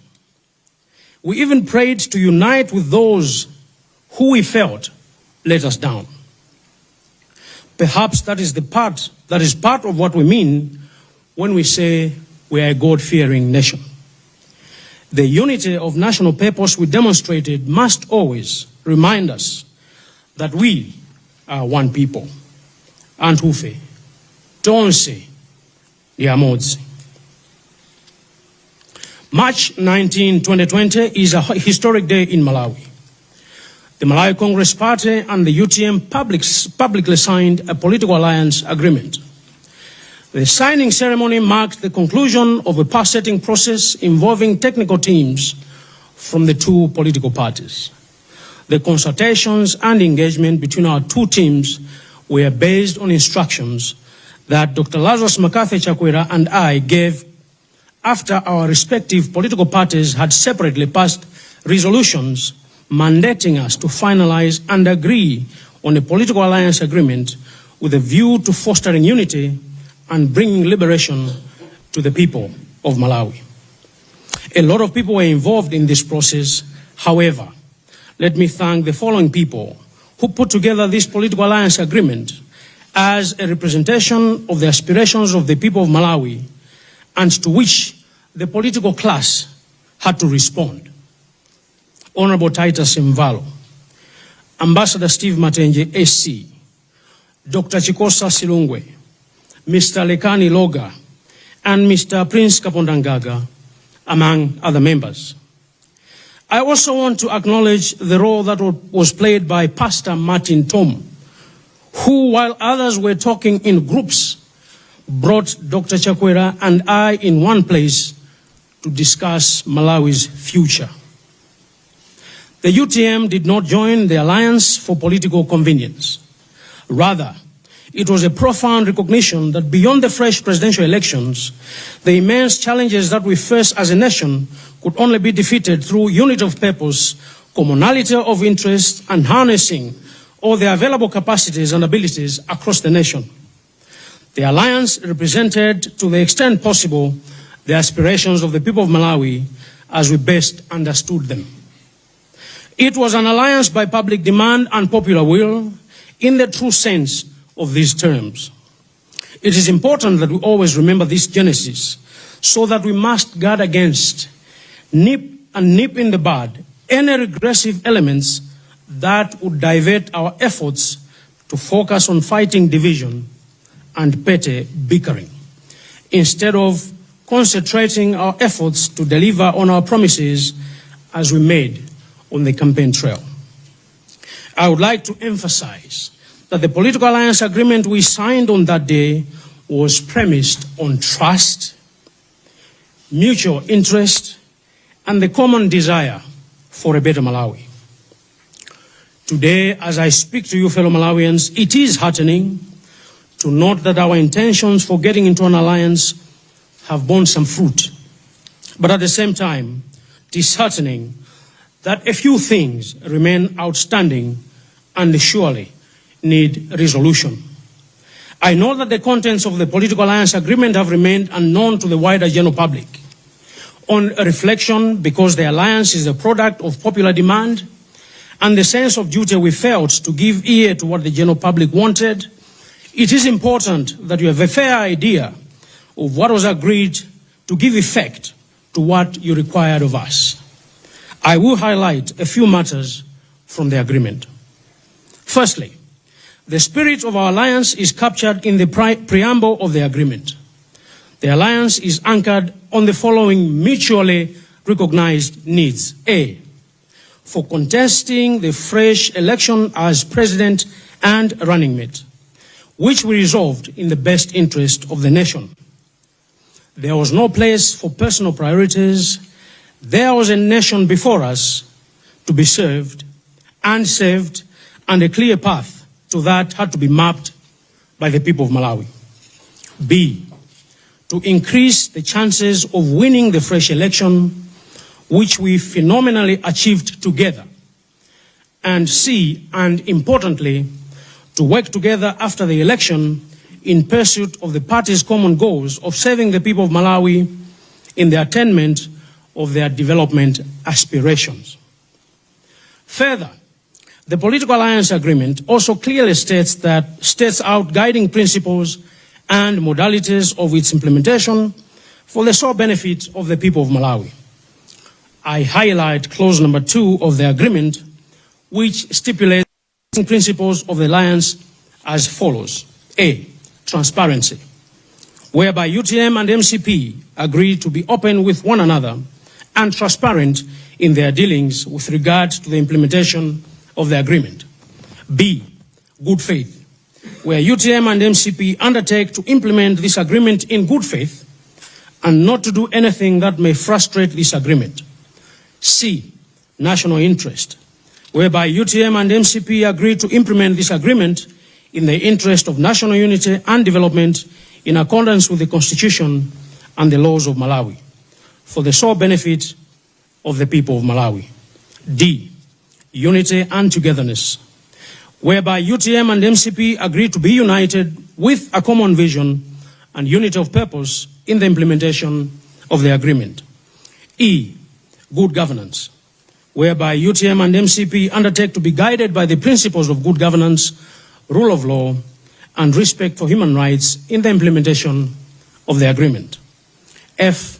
We even prayed to unite with those who we felt let us down. Perhaps that is part of what we mean when we say we are a God-fearing nation. The unity of national purpose we demonstrated must always remind us that we are one people. Anthufe tonse ndi amodzi. March 19, 2020 is a historic day in Malawi. The Malawi Congress Party and the UTM publicly signed a political alliance agreement. The signing ceremony marked the conclusion of a path-setting process involving technical teams from the two political parties. The consultations and engagement between our two teams were based on instructions that Dr. Lazarus McCarthy Chakwera and I gave after our respective political parties had separately passed resolutions mandating us to finalize and agree on a political alliance agreement with a view to fostering unity and bringing liberation to the people of Malawi. A lot of people were involved in this process. However, let me thank the following people who put together this political alliance agreement as a representation of the aspirations of the people of Malawi and to which the political class had to respond. Honorable Titus Mvalo, Ambassador Steve Matenje SC, Dr. Chikosa Silungwe, Mr. Lekani Loga, and Mr. Prince Kapondamgaga, among other members. I also want to acknowledge the role that was played by Pastor Martin Tom, who, while others were talking in groups, brought Dr. Chakwera and I in one place to discuss Malawi's future. The UTM did not join the alliance for political convenience. Rather, it was a profound recognition that beyond the fresh presidential elections, the immense challenges that we face as a nation could only be defeated through unity of purpose, commonality of interest, and harnessing all the available capacities and abilities across the nation. The alliance represented, to the extent possible, the aspirations of the people of Malawi as we best understood them. It was an alliance by public demand and popular will in the true sense of these terms. It is important that we always remember this genesis so that we must guard against, nip and nip in the bud any regressive elements that would divert our efforts to focus on fighting division and petty bickering, instead of concentrating our efforts to deliver on our promises as we made on the campaign trail. I would like to emphasize that the political alliance agreement we signed on that day was premised on trust, mutual interest, and the common desire for a better Malawi. Today, as I speak to you, fellow Malawians, it is heartening to note that our intentions for getting into an alliance have borne some fruit. But at the same time, disheartening that a few things remain outstanding and surely need resolution. I know that the contents of the political alliance agreement have remained unknown to the wider general public. On reflection, because the alliance is a product of popular demand and the sense of duty we felt to give ear to what the general public wanted, it is important that you have a fair idea of what was agreed to give effect to what you required of us. I will highlight a few matters from the agreement. Firstly, the spirit of our alliance is captured in the preamble of the agreement. The alliance is anchored on the following mutually recognized needs. A, for contesting the fresh election as president and running mate, which we resolved in the best interest of the nation. There was no place for personal priorities. There was a nation before us to be served and saved, and a clear path to that had to be mapped by the people of Malawi. B, to increase the chances of winning the fresh election, which we phenomenally achieved together. And C, and importantly, to work together after the election in pursuit of the party's common goals of serving the people of Malawi in the attainment of their development aspirations. Further, the political alliance agreement also clearly states out guiding principles and modalities of its implementation for the sole benefit of the people of Malawi. I highlight clause number 2 of the agreement, which stipulates principles of the alliance as follows. A, transparency, whereby UTM and MCP agree to be open with one another and transparent in their dealings with regard to the implementation of the agreement. B, good faith, where UTM and MCP undertake to implement this agreement in good faith and not to do anything that may frustrate this agreement. C, national interest, whereby UTM and MCP agree to implement this agreement in the interest of national unity and development in accordance with the Constitution and the laws of Malawi, for the sole benefit of the people of Malawi. D, unity and togetherness, whereby UTM and MCP agree to be united with a common vision and unity of purpose in the implementation of the agreement. E, good governance, whereby UTM and MCP undertake to be guided by the principles of good governance, rule of law, and respect for human rights in the implementation of the agreement. F,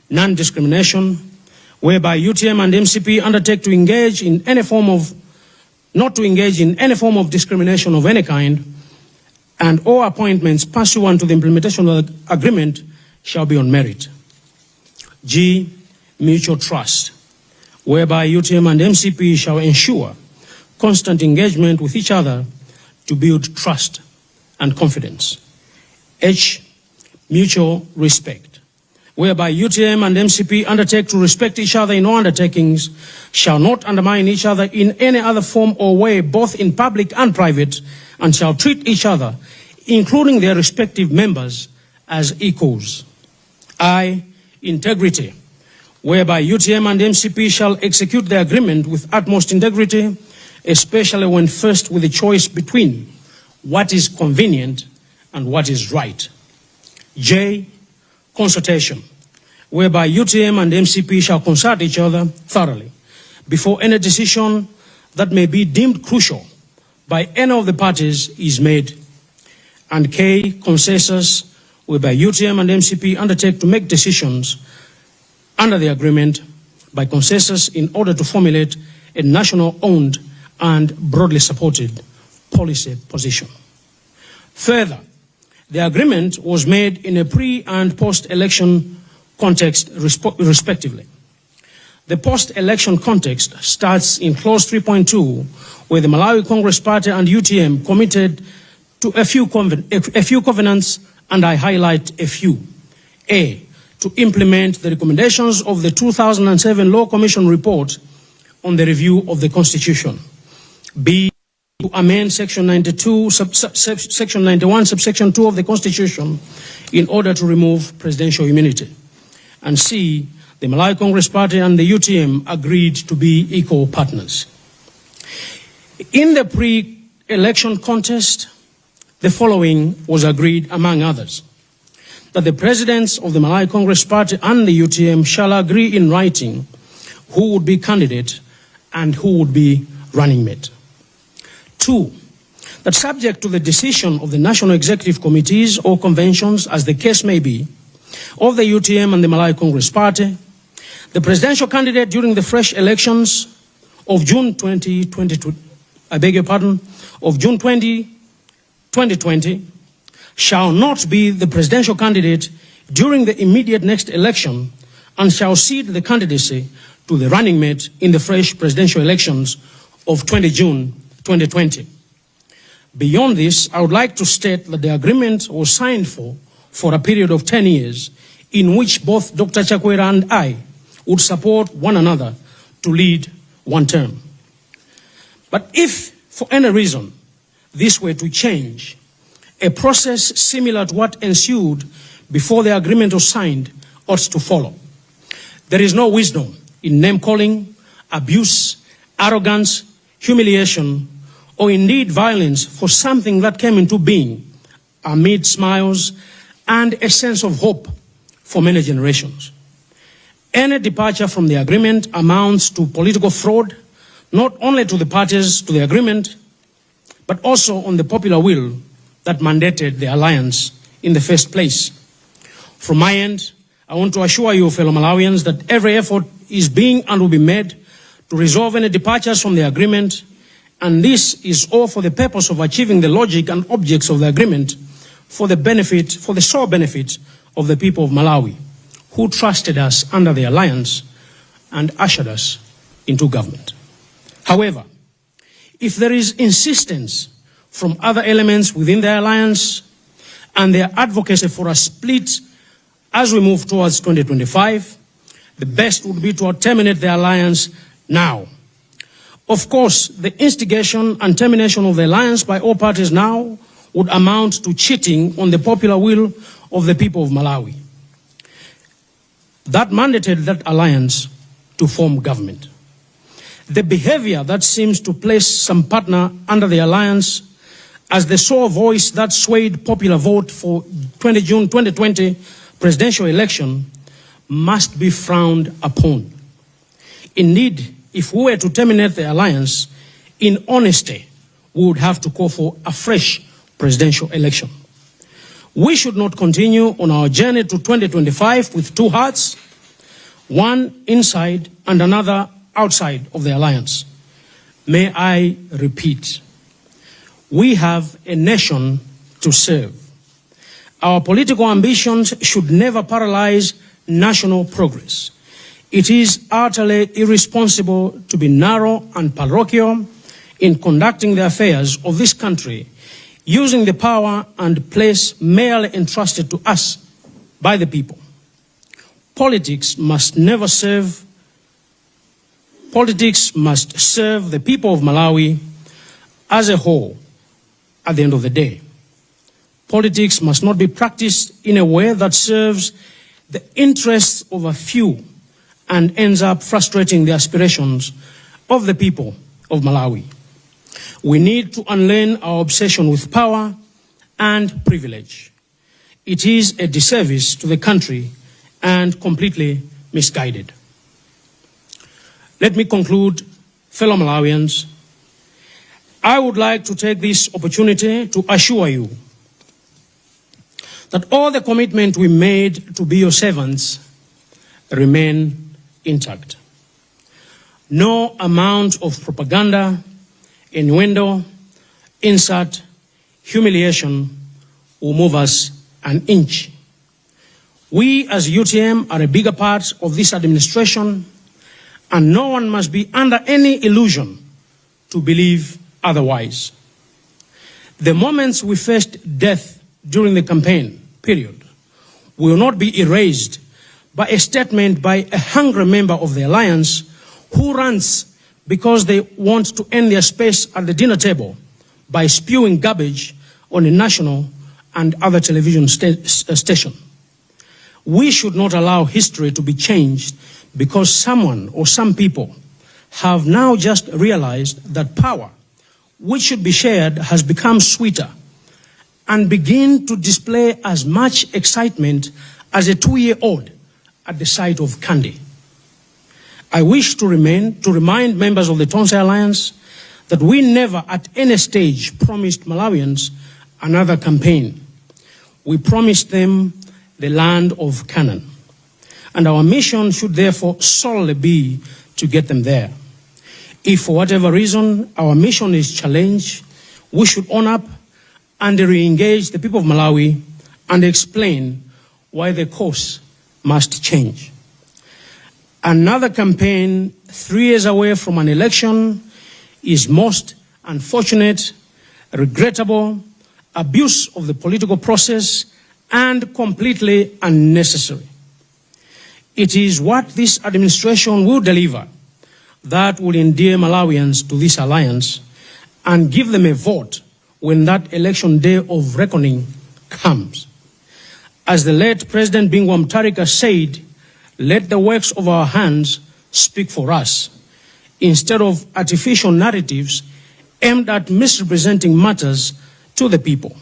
non-discrimination, whereby UTM and MCP undertake to engage in any form of, not to engage in any form of discrimination of any kind, and all appointments pursuant to the implementation of the agreement shall be on merit. G, mutual trust, whereby UTM and MCP shall ensure constant engagement with each other to build trust and confidence. H, mutual respect, whereby UTM and MCP undertake to respect each other in all undertakings, shall not undermine each other in any other form or way, both in public and private, and shall treat each other, including their respective members, as equals. I, integrity, whereby UTM and MCP shall execute the agreement with utmost integrity, especially when faced with a choice between what is convenient and what is right. J, consultation, whereby UTM and MCP shall consult each other thoroughly before any decision that may be deemed crucial by any of the parties is made. And K, consensus, whereby UTM and MCP undertake to make decisions under the agreement by consensus in order to formulate a national owned and broadly supported policy position. Further, the agreement was made in a pre and post election context, respectively. The post election context starts in clause 3.2, where the Malawi Congress Party and UTM committed to a few covenants, and I highlight a few. A, to implement the recommendations of the 2007 Law Commission report on the review of the Constitution. B, to amend section 92, section 91, subsection 2 of the Constitution in order to remove presidential immunity. And C, the Malawi Congress Party and the UTM agreed to be equal partners. In the pre-election contest, the following was agreed, among others: that the presidents of the Malawi Congress Party and the UTM shall agree in writing who would be candidate and who would be running mate. Two, that subject to the decision of the National Executive Committees or conventions, as the case may be, of the UTM and the Malawi Congress Party, the presidential candidate during the fresh elections of June 2022, I beg your pardon, of June 20, 2020, shall not be the presidential candidate during the immediate next election and shall cede the candidacy to the running mate in the fresh presidential elections of 20 June 2020. Beyond this, I would like to state that the agreement was signed for a period of 10 years in which both Dr. Chakwera and I would support one another to lead one term. But if, for any reason, this were to change, a process similar to what ensued before the agreement was signed ought to follow. There is no wisdom in name calling, abuse, arrogance, humiliation, or indeed violence for something that came into being amid smiles and a sense of hope for many generations. Any departure from the agreement amounts to political fraud, not only to the parties to the agreement, but also on the popular will that mandated the alliance in the first place. From my end, I want to assure you, fellow Malawians, that every effort is being and will be made to resolve any departures from the agreement, and this is all for the purpose of achieving the logic and objects of the agreement. for the sole benefit of the people of Malawi, who trusted us under the alliance and ushered us into government. However, if there is insistence from other elements within the alliance and their advocacy for a split as we move towards 2025, the best would be to terminate the alliance now. Of course, the instigation and termination of the alliance by all parties now would amount to cheating on the popular will of the people of Malawi that mandated that alliance to form government. The behavior that seems to place some partner under the alliance as the sole voice that swayed popular vote for 20 June 2020 presidential election must be frowned upon. Indeed, if we were to terminate the alliance, in honesty, we would have to call for a fresh presidential election. We should not continue on our journey to 2025 with two hearts, one inside and another outside of the alliance. May I repeat, we have a nation to serve. Our political ambitions should never paralyze national progress. It is utterly irresponsible to be narrow and parochial in conducting the affairs of this country using the power and place merely entrusted to us by the people. Politics must never serve Politics must serve the people of Malawi as a whole at the end of the day. Politics must not be practiced in a way that serves the interests of a few and ends up frustrating the aspirations of the people of Malawi. We need to unlearn our obsession with power and privilege. It is a disservice to the country and completely misguided. Let me conclude, fellow Malawians. I would like to take this opportunity to assure you that all the commitment we made to be your servants remain intact. No amount of propaganda, innuendo, insult, humiliation will move us an inch. We as UTM are a bigger part of this administration, and no one must be under any illusion to believe otherwise. The moments we faced death during the campaign period will not be erased by a statement by a hungry member of the alliance who runs because they want to earn their space at the dinner table by spewing garbage on a national and other television station. We should not allow history to be changed because someone or some people have now just realized that power, which should be shared, has become sweeter and begin to display as much excitement as a 2-year-old at the sight of candy. I wish to remind members of the Tonse Alliance that we never at any stage promised Malawians another campaign. We promised them the land of Canaan. And our mission should therefore solely be to get them there. If for whatever reason our mission is challenged, we should own up and re-engage the people of Malawi and explain why the course must change. Another campaign 3 years away from an election is most unfortunate, regrettable, abuse of the political process, and completely unnecessary. It is what this administration will deliver that will endear Malawians to this alliance and give them a vote when that election day of reckoning comes. As the late President Bingu wa Mutharika said, "Let the works of our hands speak for us," instead of artificial narratives aimed at misrepresenting matters to the people.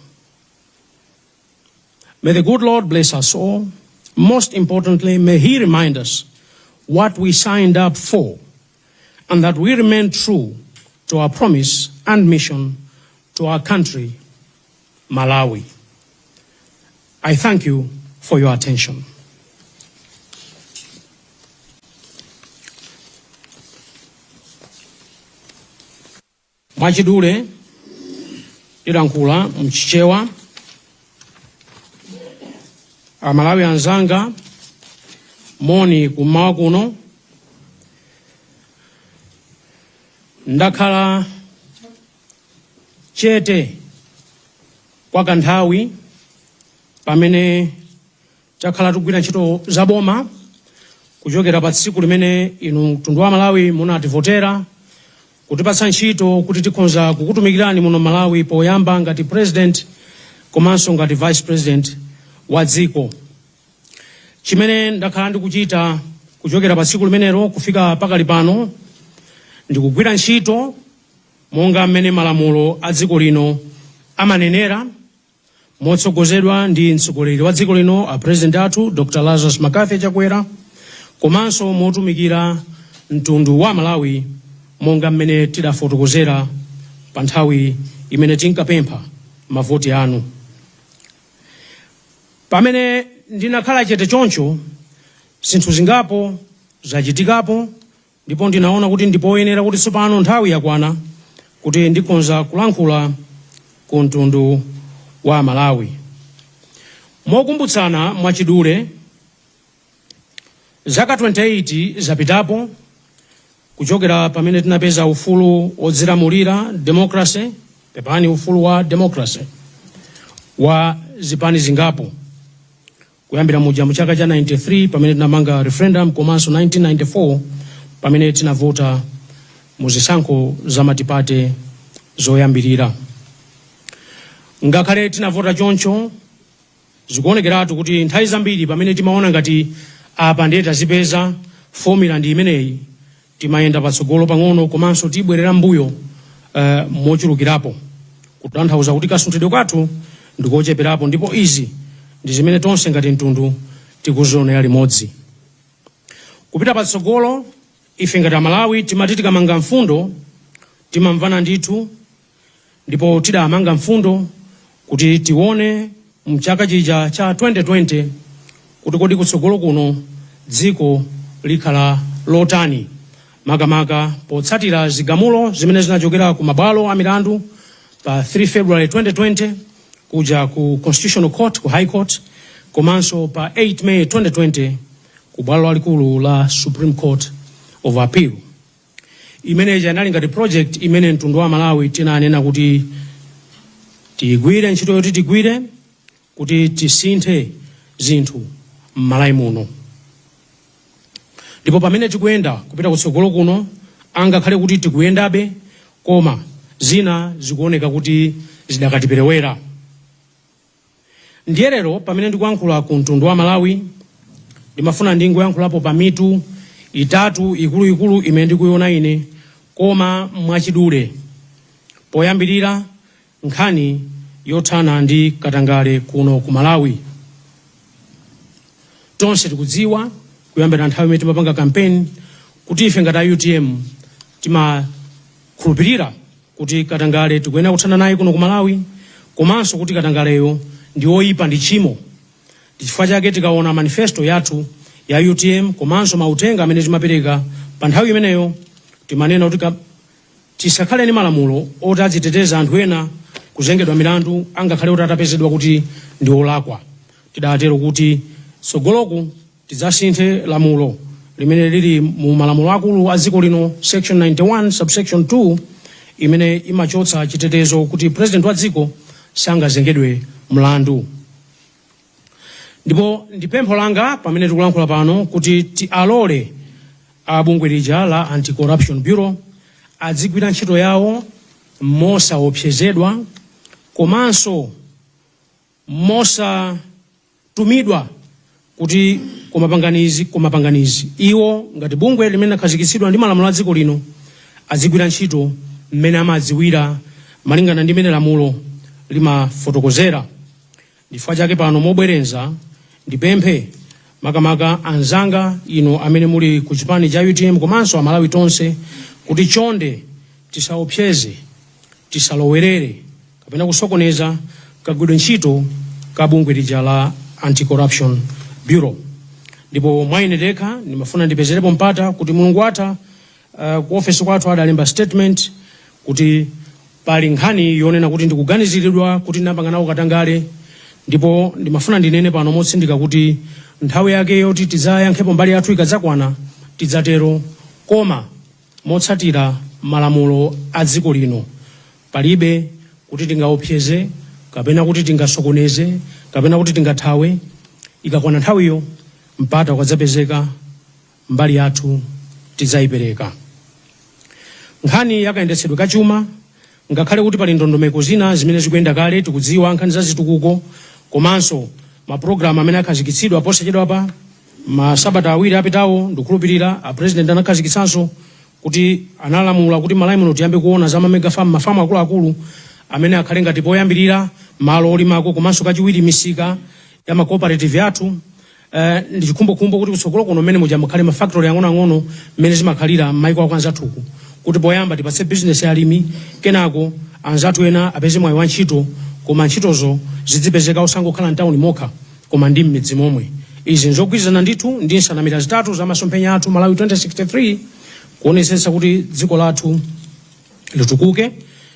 May the good Lord bless us all. Most importantly, may He remind us what we signed up for and that we remain true to our promise and mission to our country, Malawi. I thank you for your attention. Mwachidule ndilankhula mchichewa. Amalawi anzanga, moni kummawa kuno. Ndakhala chete kwa kanthawi pamene takhala tikugwira ntchito za boma kuchokera pa tsiku limene inu mtundu wa Malawi munativotera kutipatsa ntchito kuti tikhonza kukutumikirani muno Malawi, poyamba ngati president komanso ngati vice president wa dziko. Chimene ndakhala ndikuchita kuchokera pa tsiku limenelo kufika pakali pano ndikugwira ntchito monga mmene malamulo a dziko lino amanenera, motsogozedwa ndi mtsogoleri wa dziko lino, a president athu Dr Lazarus McCarthy Chakwera, komanso motumikira mtundu wa Malawi monga mmene tidafotokozera pa nthawi imene tinkapempha mavoti anu. Pamene ndinakhala chete choncho, zinthu zingapo zachitikapo, ndipo ndinaona kuti ndipoyenera kuti tsopano nthawi yakwana kuti ndikhonza kulankhula ku mtundu wa Malawi. Mokumbutsana mwachidule, zaka 28 zapitapo kuchokera pamene tinapeza ufulu wodzilamulira, democracy, pepani, ufulu wa democracy wa zipani zingapo, kuyambira muja mu chaka cha 93 pamene tinamanga referendum, komanso 1994 pamene tinavota mu zisankho za matipate zoyambirira. Ngakhale tinavota choncho, zikuonekeratu kuti nthawi zambiri pamene timaona ngati apa ndiye tazipeza, formula ndi imeneyi, timayenda patsogolo pang'ono komanso tibwerera mbuyo mochulukirapo, kutanthauza kuti kasunthidwe kathu ndikocheperapo, ndipo izi ndi zimene tonse ngati mtundu tikuzionera limodzi kupita patsogolo. Ife ngati Amalawi timati tikamanga mfundo timamvana ndithu, ndipo tidamanga mfundo kuti tione mchaka chija cha 2020 kuti kodi kutsogolo kuno dziko likhala lotani, makamaka potsatira zigamulo zimene zinachokera ku mabwalo a milandu pa 3 February 2020 kuja ku Constitutional Court, ku High Court, komanso pa 8 May 2020 ku bwalo lalikulu la Supreme Court of Appeal. Imeneyi inali ngati project imene mtundu wa Malawi tinanena kuti tigwire ntchito yoti tigwire kuti tisinthe zinthu m'Malawi muno. Ndipo pamene tikuyenda kupita kutsogolo kuno, angakhale kuti tikuyendabe, koma zina zikuoneka kuti zidakatiperewera. Ndiye lero pamene ndikuyankhula ku mtundu wa Malawi, ndimafuna ndingoyankhulapo pa mitu itatu ikuluikulu imene ndikuiona ine, koma mwachidule. Poyambirira, nkhani yothana ndi katangale kuno ku Malawi. Tonse tikudziwa kuyambira nthawi imene timapanga campaign kuti ife ngati a UTM timakhulupirira kuti katangale tikuyenera kuthana naye kuno ku Malawi, komanso kuti katangaleyo ndi oyipa, ndi tchimo. Ndi chifukwa chake tikaona manifesto yathu ya UTM komanso mauthenga amene timapereka pa nthawi imeneyo, timanena kuti tisakhale ndi malamulo oti aziteteza anthu ena kuzengedwa milandu angakhale kuti atapezedwa kuti ndi olakwa. Tidatero kuti tsogoloku tidzasinthe lamulo limene lili mu malamulo akulu a dziko lino, section 91 subsection 2, imene imachotsa chitetezo kuti president wa dziko sangazengedwe mlandu. Ndipo ndi pempho langa pamene tikulankhula pano kuti tialole a bungwe lija la Anti-Corruption Bureau adzigwira ntchito yawo mosaopsezedwa komanso mosatumidwa kuti koma pangani izi, koma pangani izi. Iwo ngati bungwe limene lakhazikitsidwa ndi malamulo a dziko lino adzigwira ntchito mmene amadziwira malingana ndi mmene lamulo limafotokozera. Ndifukwa chake pano mobwerenza ndipemphe makamaka anzanga inu amene muli ku chipani cha UTM komanso Amalawi tonse kuti chonde tisaopseze, tisalowerere kapena kusokoneza kagwidwe ntchito ka bungwe lija la Anti-Corruption Bureau. Ndipo mwa ine ndekha ndimafuna ndipezerepo mpata kuti mulungu watha, ku ofesi kwathu adalemba statement kuti pali nkhani yonena kuti ndikuganiziridwa kuti ndinapanga nawo katangale. Ndipo ndimafuna ndinene pano motsindika kuti nthawi yake yoti tidzayankhepo mbali yathu ikadzakwana tidzatero, koma motsatira malamulo a dziko lino. Palibe kuti tingaopseze kapena kuti tingasokoneze kapena kuti tingathawe. Ikakwana nthawiyo, mpata ukadzapezeka, mbali yathu tidzayipereka. Nkhani yakayendetsedwe kachuma, ngakhale kuti pali ndondomeko zina zimene zikuyenda kale, tikudziwa nkhani za zitukuko komanso mapulogalamu amene akhazikitsidwa posachedwapa, masabata 2 apitawo ndikukhulupirira a President anakhazikitsanso kuti analamula kuti Malawi muno tiyambe kuona za ma mega farm, mafamu akuluakulu amene akhale ngati poyambirira malo olimako, komanso kachiwiri misika ya ma cooperative athu. Ndi chikhumbokhumbo kuti kutsogolo kuno mmene muja mukhale mafactory ang'onoang'ono mmene zimakhalira m'maiko ako anzathuku, kuti poyamba tipatse business ya alimi, kenako anzathu ena apeze mwayi wa ntchito, koma ntchitozo zidzipezeka osangokhala mtawuni mokha koma ndi m'midzi momwe. Izi nzogwirizana ndithu ndi nsanamira zitatu za masomphenya athu Malawi 2063, kuonetsetsa kuti dziko lathu litukuke.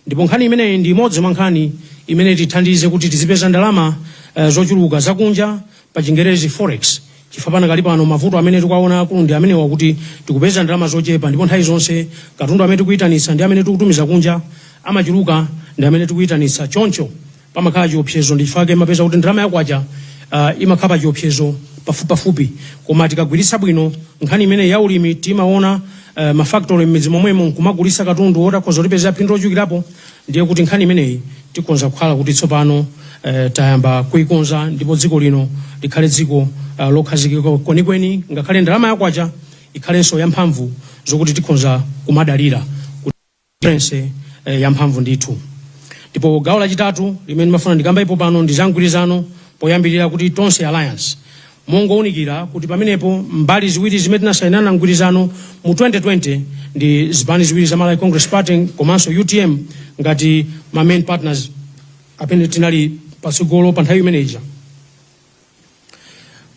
Ndipo nkhani imeneyi ndi imodzi mwa nkhani imene tithandize kuti tizipeza ndalama zochuluka zakunja, pa Chingerezi forex, chifukwa panakali pano mavuto amene tikuwaona akulu ndi amenewa, kuti tikupeza ndalama zochepa ndipo nthawi zonse katundu amene tikuyitanitsa ndi amene tikutumiza kunja amachuluka ndi amene tikuyitanitsa. Choncho pamakhala chiopsezo, ndi chifukwa mapeza kuti ndalama yakwacha imakhala pa chiopsezo pafupipafupi. Koma tikagwiritsa bwino nkhani imene ya ulimi, timaona mafactory m'midzi momwemo nkumagulitsa katundu wotakhoza kutipezera phindu lochulukirapo, ndiye kuti nkhani imeneyi tikhoza kukhala kuti tsopano tayamba kuikonza ndipo dziko lino likhale dziko lokhazikika kwenikweni, ngakhale ndalama yakwacha ikhalenso yamphamvu zokuti tikhoza kumadalira currency yamphamvu ndithu. Ndipo gawo lachitatu limene ndimafuna ndikambepo pano ndi za mgwirizano. Poyambirira kuti Tonse Alliance, mongowunikira kuti pamenepo mbali ziwiri zimene tinasayinana mgwirizano mu 2020 ndi zipani ziwiri za Malawi Congress Party komanso UTM ngati ma main partners amene tinali patsogolo pa nthawi imeneyi.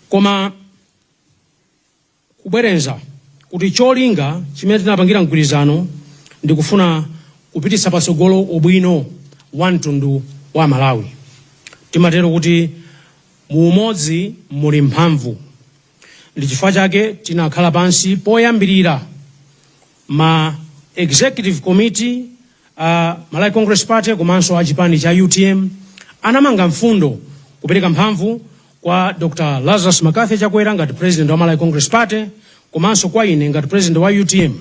Koma kubwerenza kuti cholinga chimene tinapangira mgwirizano ndi kufuna kupititsa patsogolo ubwino wa mtundu wa Malawi. Timatero kuti mu umodzi muli mphamvu. Ndi chifukwa chake tinakhala pansi poyambirira ma executive committee a Malawi Congress Party komanso a chipani cha UTM anamanga mfundo kupereka mphamvu kwa Dr Lazarus McCarthy Chakwera ngati president wa Malawi Congress Party komanso kwa ine ngati president wa UTM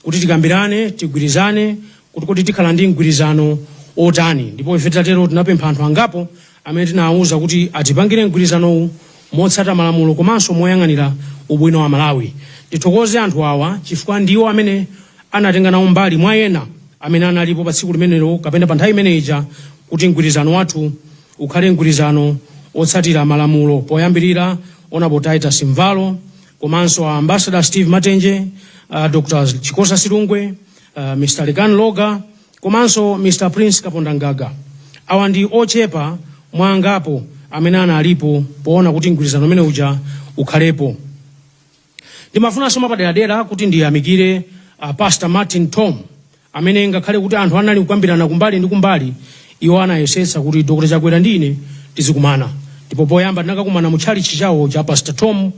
kuti tikambirane, tigwirizane kuti tikhala ndi mgwirizano otani. Ndipo ife titatero tinapempha anthu angapo amene tinawuza kuti atipangire mgwirizanowu motsata malamulo komanso moyang'anira ubwino wa Malawi. Tithokoze anthu awa chifukwa ndiwo amene anatenga nawo mbali mwa ena amene analipo pa tsiku limenelo kapena pa nthawi imene ija kuti mgwirizano wathu ukhale mgwirizano otsatira malamulo. Poyambirira Honorable Titus Mvalo komanso a Ambassador Steve Matenje, Dr Chikosa Silungwe, Mr Lekan Loga komanso Mr Prince Kapondangaga. Awa ndi ochepa mwa angapo amene analipo poona kuti mgwirizano umene uja ukhalepo. Ndimafunanso mwapaderadera kuti ndiyamikire Pastor Martin Tom amene ngakhale kuti anthu anali kukambirana kumbali ndi kumbali, iwo anayesetsa kuti Dr Chakwera ndi ine tizikumana. Ndipo poyamba tinakakumana mu tchalitchi chawo cha Pastor Tom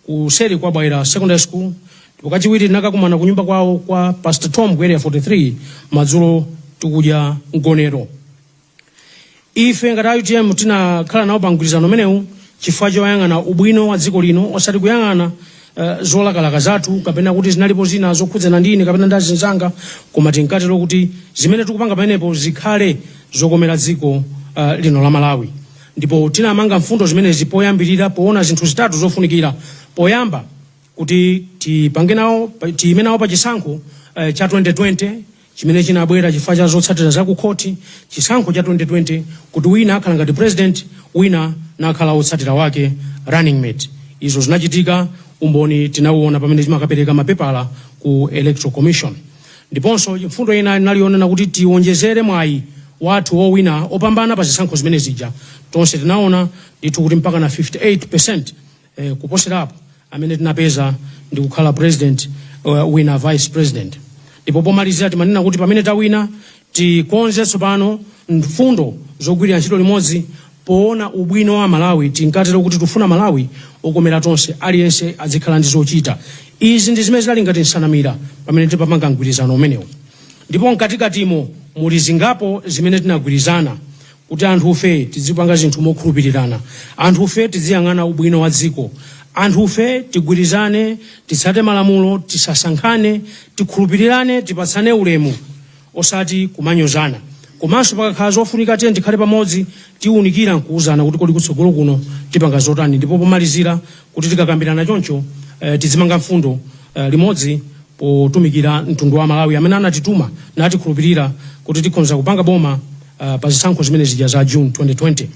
kuseri kwa Bwaila Secondary School, ndipo kachiwiri tinakakumana ku nyumba kwawo kwa Pastor Tom ku Area 43 madzulo tikudya mgonero. Ife ngati a UTM tinakhala nawo pa mgwirizano umenewu chifukwa choyang'ana ubwino wa dziko lino, osati kuyang'ana zolakalaka zathu kapena kuti zinalipo zina zokhudzana ndi ine kapena ndi azinzanga, koma tinkatero kuti zimene tikupanga pamenepo zikhale zokomera dziko lino la Malawi. Ndipo tinamanga mfundo zimenezi poyambirira poona zinthu zitatu zofunikira. Poyamba kuti tipange nawo, tiyime nawo pa chisankho cha 2020 chimene chinabwera chifukwa cha zotsatira za kukhoti, chisankho cha 2020 kuti wina akhala ngati president, wina nakhala wotsatira wake, running mate. Izo zinachitika, umboni tinauona pamene timakapereka mapepala ku Electoral Commission. Ndiponso mfundo ina inali yonena kuti tiwonjezere mwayi wathu wowina opambana pa zisankho zimene zija. Tonse tinaona ndithu kuti mpaka na 58% kuposerapo amene tinapeza ndi kukhala president, wina vice president. Ndipo pomalizira timanena kuti pamene tawina tikonze tsopano mfundo zogwirira ntchito limodzi. Poona ubwino wa Malawi tinkatero kuti tifuna Malawi okomera tonse, aliyense adzikhala ndi zochita. Izi ndi zimene zinali ngati nsanamira pamene tipamanga mgwirizano umenewu. Ndipo mkatikatimo muli zingapo zimene tinagwirizana kuti anthufe tizipanga zinthu mokhulupirirana, anthufe tiziyang'ana ubwino wa dziko, anthufe tigwirizane, titsate malamulo, tisasankhane, tikhulupirirane, tipatsane ulemu osati kumanyozana. Komanso pakakhala zofunika tiye tikhale pamodzi, tiwunikira nkuwuzana kuti kodi kutsogolo kuno tipanga zotani. Ndipo pomalizira kuti tikakambirana choncho tizimanga mfundo limodzi potumikira mtundu wa Malawi amene anatituma natikhulupirira kuti tikhonza kupanga boma pa zisankho zimene zija za June 2020.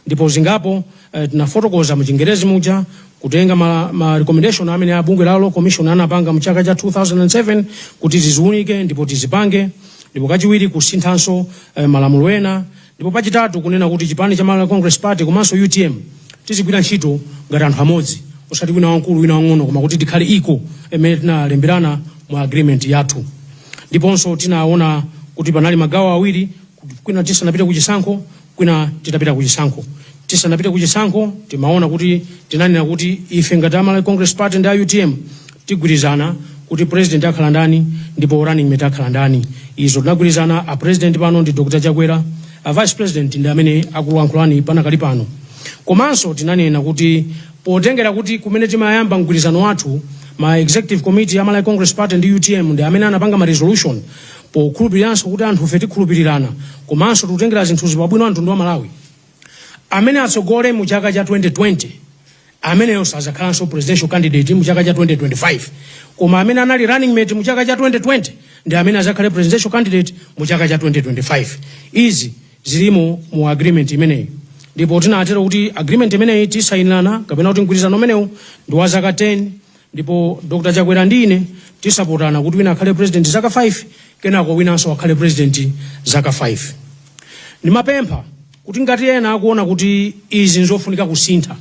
Ndipo zingapo tinafotokoza mu Chingerezi muja, kutenga ma recommendation amene a bungwe la Law Commission anapanga mu chaka cha 2007 kuti tiziunike ndipo tizipange. Ndipo kachiwiri kusinthanso malamulo ena. Ndipo pachitatu kunena kuti chipani cha Malawi Congress Party komanso UTM tizigwira ntchito ngati anthu amodzi, osati wina wamkulu wina wang'ono, koma kuti tikhale equal imene tinalemberana mu agreement yathu. Ndiponso tinaona kuti panali magawo awiri, kwina tisanapite kuchisankho, kwina titapita kuchisankho. Tisanapite kuchisankho timaona kuti tinanena kuti ife ngati a Malawi Congress Party ndi a UTM tigwirizana kuti president akhala ndani ndipo running mate akhala ndani. Izo tinagwirizana. A president pano ndi Dr Chakwera, a vice president ndi amene akulankhulani panakali pano. Komanso tinanena kuti potengera kuti kumene timayamba mgwirizano wathu, ma executive committee ya Malawi Congress Party ndi UTM ndi amene anapanga ma resolution, pokhulupiriranso kuti anthufe tikhulupirirana komanso tikutengera zinthuzi pabwino wa mtundu wa Malawi, amene atsogole mu chaka cha 2020 ameneyo sazakhalanso presidential candidate mu chaka cha 2025, koma amene anali running mate mu chaka cha 2020 ndi amene azakhale presidential candidate mu chaka cha 2025. Izi zilimo mu agreement imeneyi. Ndipo tinatero kuti agreement imeneyi tisayinirana, kapena kuti mgwirizano umenewu ndi wa zaka 10, ndipo Dr Chakwera ndi ine tisapotana kuti wina akhale president zaka 5, kenako winanso akhale president zaka 5. Ndimapempha kuti ngati ena akuona kuti izi nzofunika kusintha,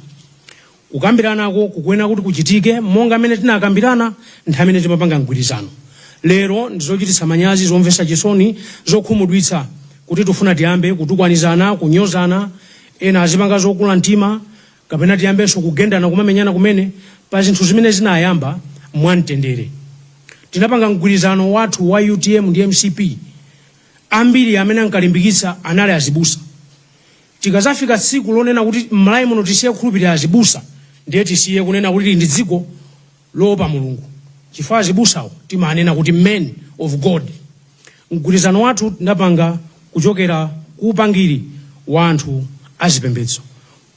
kukambiranako kukuyenera kuti kuchitike monga mmene tinakambirana nthawi imene timapanga mgwirizano. Lero ndizochititsa manyazi, zomvetsa chisoni, zokhumudwitsa kuti tifuna tiyambe kutukwanizana, kunyozana, ena azipanga zokula mtima, kapena tiyambenso kugendana, kumamenyana kumene pa zinthu zimene zinayamba mwamtendere. Tinapanga mgwirizano wathu wa UTM ndi MCP, ambiri amene ankalimbikitsa anali azibusa. Tikazafika tsiku lonena kuti m'Malawi muno tisiye kukhulupirira azibusa, ndiye tisiye kunena kuti ndi dziko loopa Mulungu, chifukwa azibusawo timanena kuti men of God. Mgwirizano wathu tinapanga kuchokera ku upangiri wa anthu azipembedzo,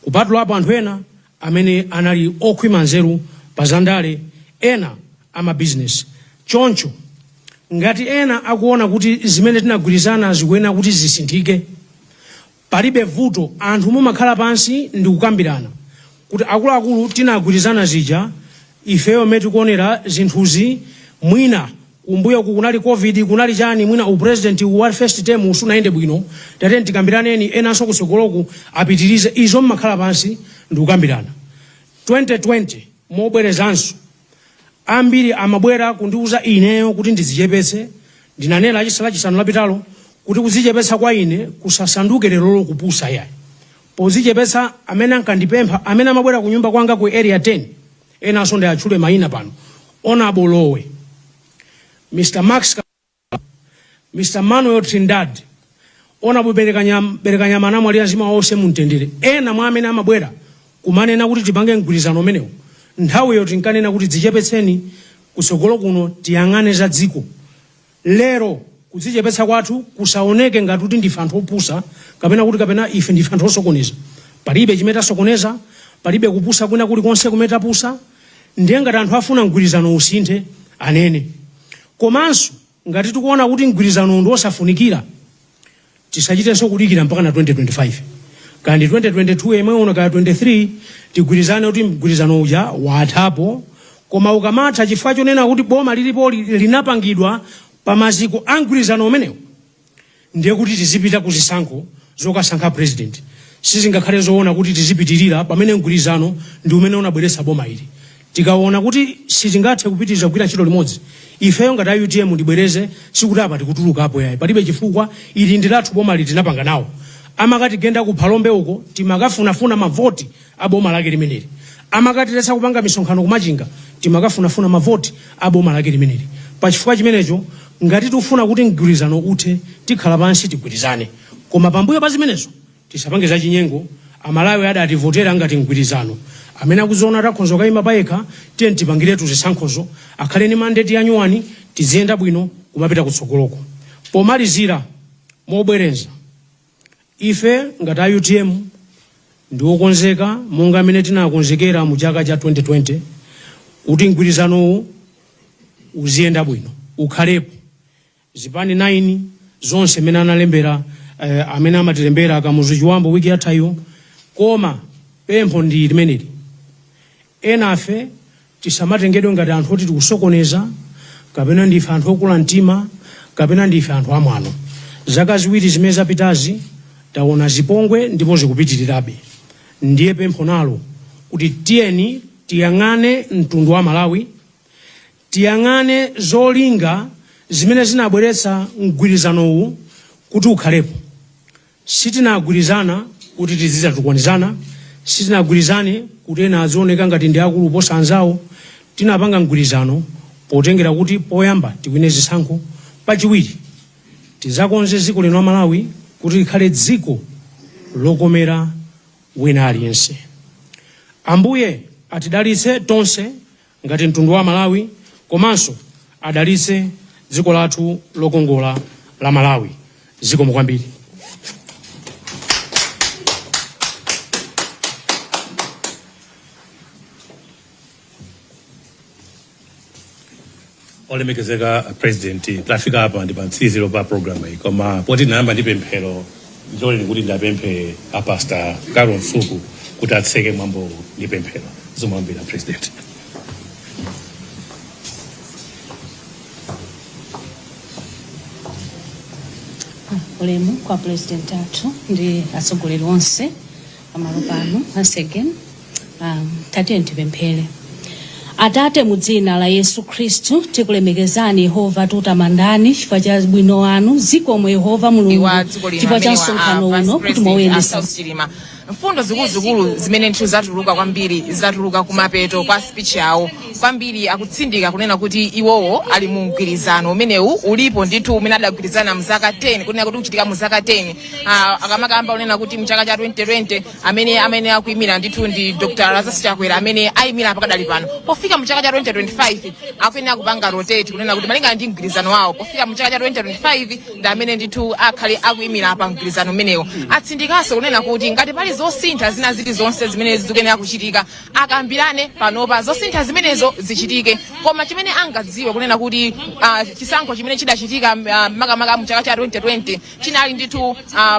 kupatulapo anthu ena amene anali okhwima nzeru pa zandale, ena amabizinesi. Choncho ngati ena akuona kuti zimene tinagwirizana zikuyenera kuti zisinthike, palibe vuto. Anthu mumakhala pansi ndi kukambirana kuti akuluakulu, tinagwirizana zija, ifeyo mmene tikuonera zinthuzi, mwina kumbuyoku kunali COVID, kunali chani, mwina upresident wa first term sunayende bwino, tatiyeni tikambiraneni, enanso kutsogoloku apitirize. Izo mmakhala pansi ndi kukambirana. 2020, mobwerezanso, ambiri amabwera kundiuza ineyo kuti ndidzichepetse. Ndinanena Lachisanu lapitalo kuti kudzichepetsa kwa ine kusasanduke lerolo kupusa yayi. Podzichepetsa, amene ankandipempha, amene amabwera ku nyumba kwanga ku Area 10, enanso ndi atchule mayina pano: Honorable Lowe, Mr Max, Mr Manuel Trindad, Honorable Berekanyama anamwalira, mzimu wawo uuse mumtendere. Ena mwa amene amabwera kumanena kuti tipange mgwirizano umenewu, nthawiyo tinkanena kuti dzichepetseni, kutsogolo kuno tiyang'ane za dziko. Lero kudzichepetsa kwathu kusaoneke ngati kuti ndife anthu opusa, kapena kuti kapena ife ndife anthu osokoneza. Palibe chimene tasokoneza, palibe kupusa kwina kulikonse kumene tapusa. Ndiye ngati anthu afuna mgwirizano usinthe, anene. Komanso ngati tikuona kuti mgwirizano ndi osafunikira, tisachitenso kudikira mpaka na 2025, kandi 2022 yemwe uno kaya 23, tigwirizane kuti mgwirizano uja wathapo. Koma ukamatha, chifukwa chonena kuti boma lilipo linapangidwa pa maziko a mgwirizano umenewu, ndiye kuti tizipita ku zisankho zokasankha president. Sizingakhale zoona kuti tizipitirira pamene mgwirizano ndi umene unabweretsa boma ili. Tikaona kuti sitingathe kupitiriza kugwira ntchito limodzi, ifeyo ngati a UTM, ndibwereze, sikuti apa tikutulukapo yayi, palibe chifukwa. Ili ndi lathu boma, li tinapanga nawo. Amakatigenda ku Phalombe uko, timakafunafuna mavoti a boma lake limeneli. Amakatiletsa kupanga misonkhano ku Machinga, timakafunafuna mavoti a boma lake limeneli. Pa chifukwa chimenecho, ngati tikufuna kuti mgwirizano uthe, tikhala pansi tigwirizane, koma pambuyo pa zimenezo tisapange zachinyengo. Amalawi adativotera ngati mgwirizano. Amene akuziona kuti akhonza kukayima payekha, tiyeni tipangiretu zisankhozo, akhale ndi mandate yanyuwani, tiziyenda bwino kumapita kutsogoloko. Pomalizira, mobwereza, ife ngati a utm ndi okonzeka monga amene tinakonzekera mu chaka cha 2020 kuti mgwirizanowu uziyenda bwino, ukhalepo. Zipani 9 zonse amene analembera amene amatilembera Kamuzu Chiwambo wiki yathayo. Koma pempho ndi limeneli: enafe tisamatengedwe ngati anthu oti tikusokoneza, kapena ndife anthu okula mtima, kapena ndife anthu amwano. Zaka 2 zimene zapitazi taona zipongwe ndipo zikupitirirabe. Ndiye pempho nalo kuti tiyeni tiyang'ane mtundu wa Malawi, tiyang'ane zolinga zimene zinabweretsa mgwirizanowu kuti ukhalepo. Sitinagwirizana kuti tizidzatukwanizana, sitinagwirizane kuti ena azioneka ngati ndi akulu kuposa anzawo. Tinapanga mgwirizano potengera kuti poyamba tiwine zisankho, pachiwiri tizakonze dziko lino la Malawi kuti likhale dziko lokomera wina aliyense. Ambuye atidalitse tonse ngati mtundu wa Malawi, komanso adalitse dziko lathu lokongola la Malawi. Zikomo kwambiri. Olemekezeka President, tafika apa ndi pamtsiriziro pa program iyi, koma poti ndinayamba ndi pemphero, ndiloleni kuti ndapemphe a Pastor Carol Msuku kuti atseke mwambo ndi pemphero. Zikomo kwambiri, President. Ulemu kwa President athu ndi atsogoleri onse pamalo pano. Once again, tatiyeni tipemphere. Atate, mu dzina la Yesu Khristu, tikulemekezani Yehova, tikutamandani chifukwa cha ubwino wanu. Zikomo Yehova Mulungu Wa dziko lino chifukwa cha amenewa a msonkhano Vice uno kuti President a mwauyendetsa. Saulos Chilima, mfundo zikuluzikulu zimene ndithu zatuluka kwambiri, zatuluka kumapeto kwa speech yawo kwambiri, akutsindika kunena kuti iwowo ali mu mgwirizano umenewu ulipo ndithu, umene adagwirizana mzaka 10, kunena kuti uchitika mu zaka 10. Akamakamba kunena kuti mchaka cha 2020 amene amayenera kuyimira ndithu ndi Dr Lazarus Chakwera amene ayimira pakadali pano, pofika mu chaka cha 2025 akuyenera kupanga rotate, kunena kuti malingana ndi mgwirizano wawo, pofika mu chaka cha 2025 ndi amene ndithu akhale akuyimira pa mgwirizano umenewo. Atsindikanso kunena kuti ngati pali zosintha zina zilizonse zimene zikuyenera kuchitika, akambirane panopa, zosintha zimenezo zichitike. Koma chimene angadziwe kunena kuti chisankho chimene chidachitika makamaka mu chaka cha 2020 chinali ndithu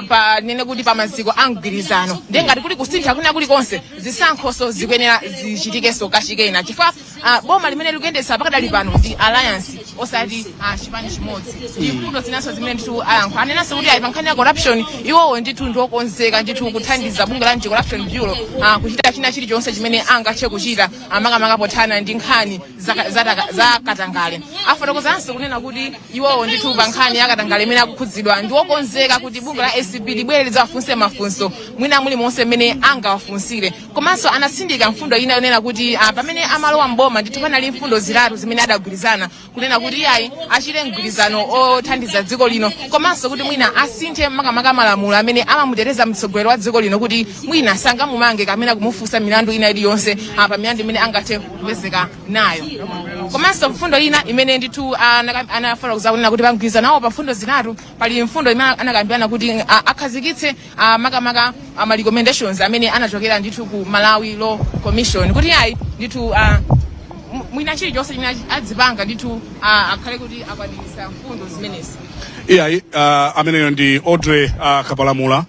pa nene kuti pa maziko a mgwirizano. Ndiye ngati kuli kusintha kwina kulikonse, zisankhonso zikuyenera zichitikenso kachikena, chifukwa boma limene likuyendetsa pakadali pano ndi alliance, osati chipani chimodzi. Ndi mfundo zinanso zimene ndithu ayankhula. Anenanso kuti ayi, pa nkhani ya corruption iwowo ndithu ndiokonzeka ndithu kuthandiza bungwe la Anti Corruption Bureau kuchita china chilichonse chimene angathe kuchita, makamaka pothana ndi nkhani za katangale. Afotokozanso kunena kuti iwowo ndithu pa nkhani ya katangale imene akukhudzidwa ndiokonzeka kuti bungwe la ACB libwere lidzawafunse mafunso mwina mulimonse mmene angawafunsire. Komanso anatsindika mfundo ina yonena kuti pamene amalowa mboma ndithu panali mfundo zitatu zimene adagwirizana, kunena kuti iyayi, achite mgwirizano othandiza dziko lino, komanso kuti mwina asinthe makamaka malamulo amene amamuteteza mtsogoleri wa dziko lino kuti mwina sangamumange kapena kumufunsa milandu ina iliyonse pa milandu imene angathe kupezeka nayo. Komanso mfundo ina imene ndithu anafotokoza kunena kuti pa mgwirizano wawo pa mfundo zitatu pali mfundo imene anakambirana kuti akhazikitse makamaka ma recommendations amene anachokera ndithu ku Malawi Law Commission, kuti ayi ndithu mwina chilichonse chimene adzipanga ndithu akhale kuti akwaniritsa mfundo zimenezi. Iyayi, ameneyo ndi Audrey Kapalamula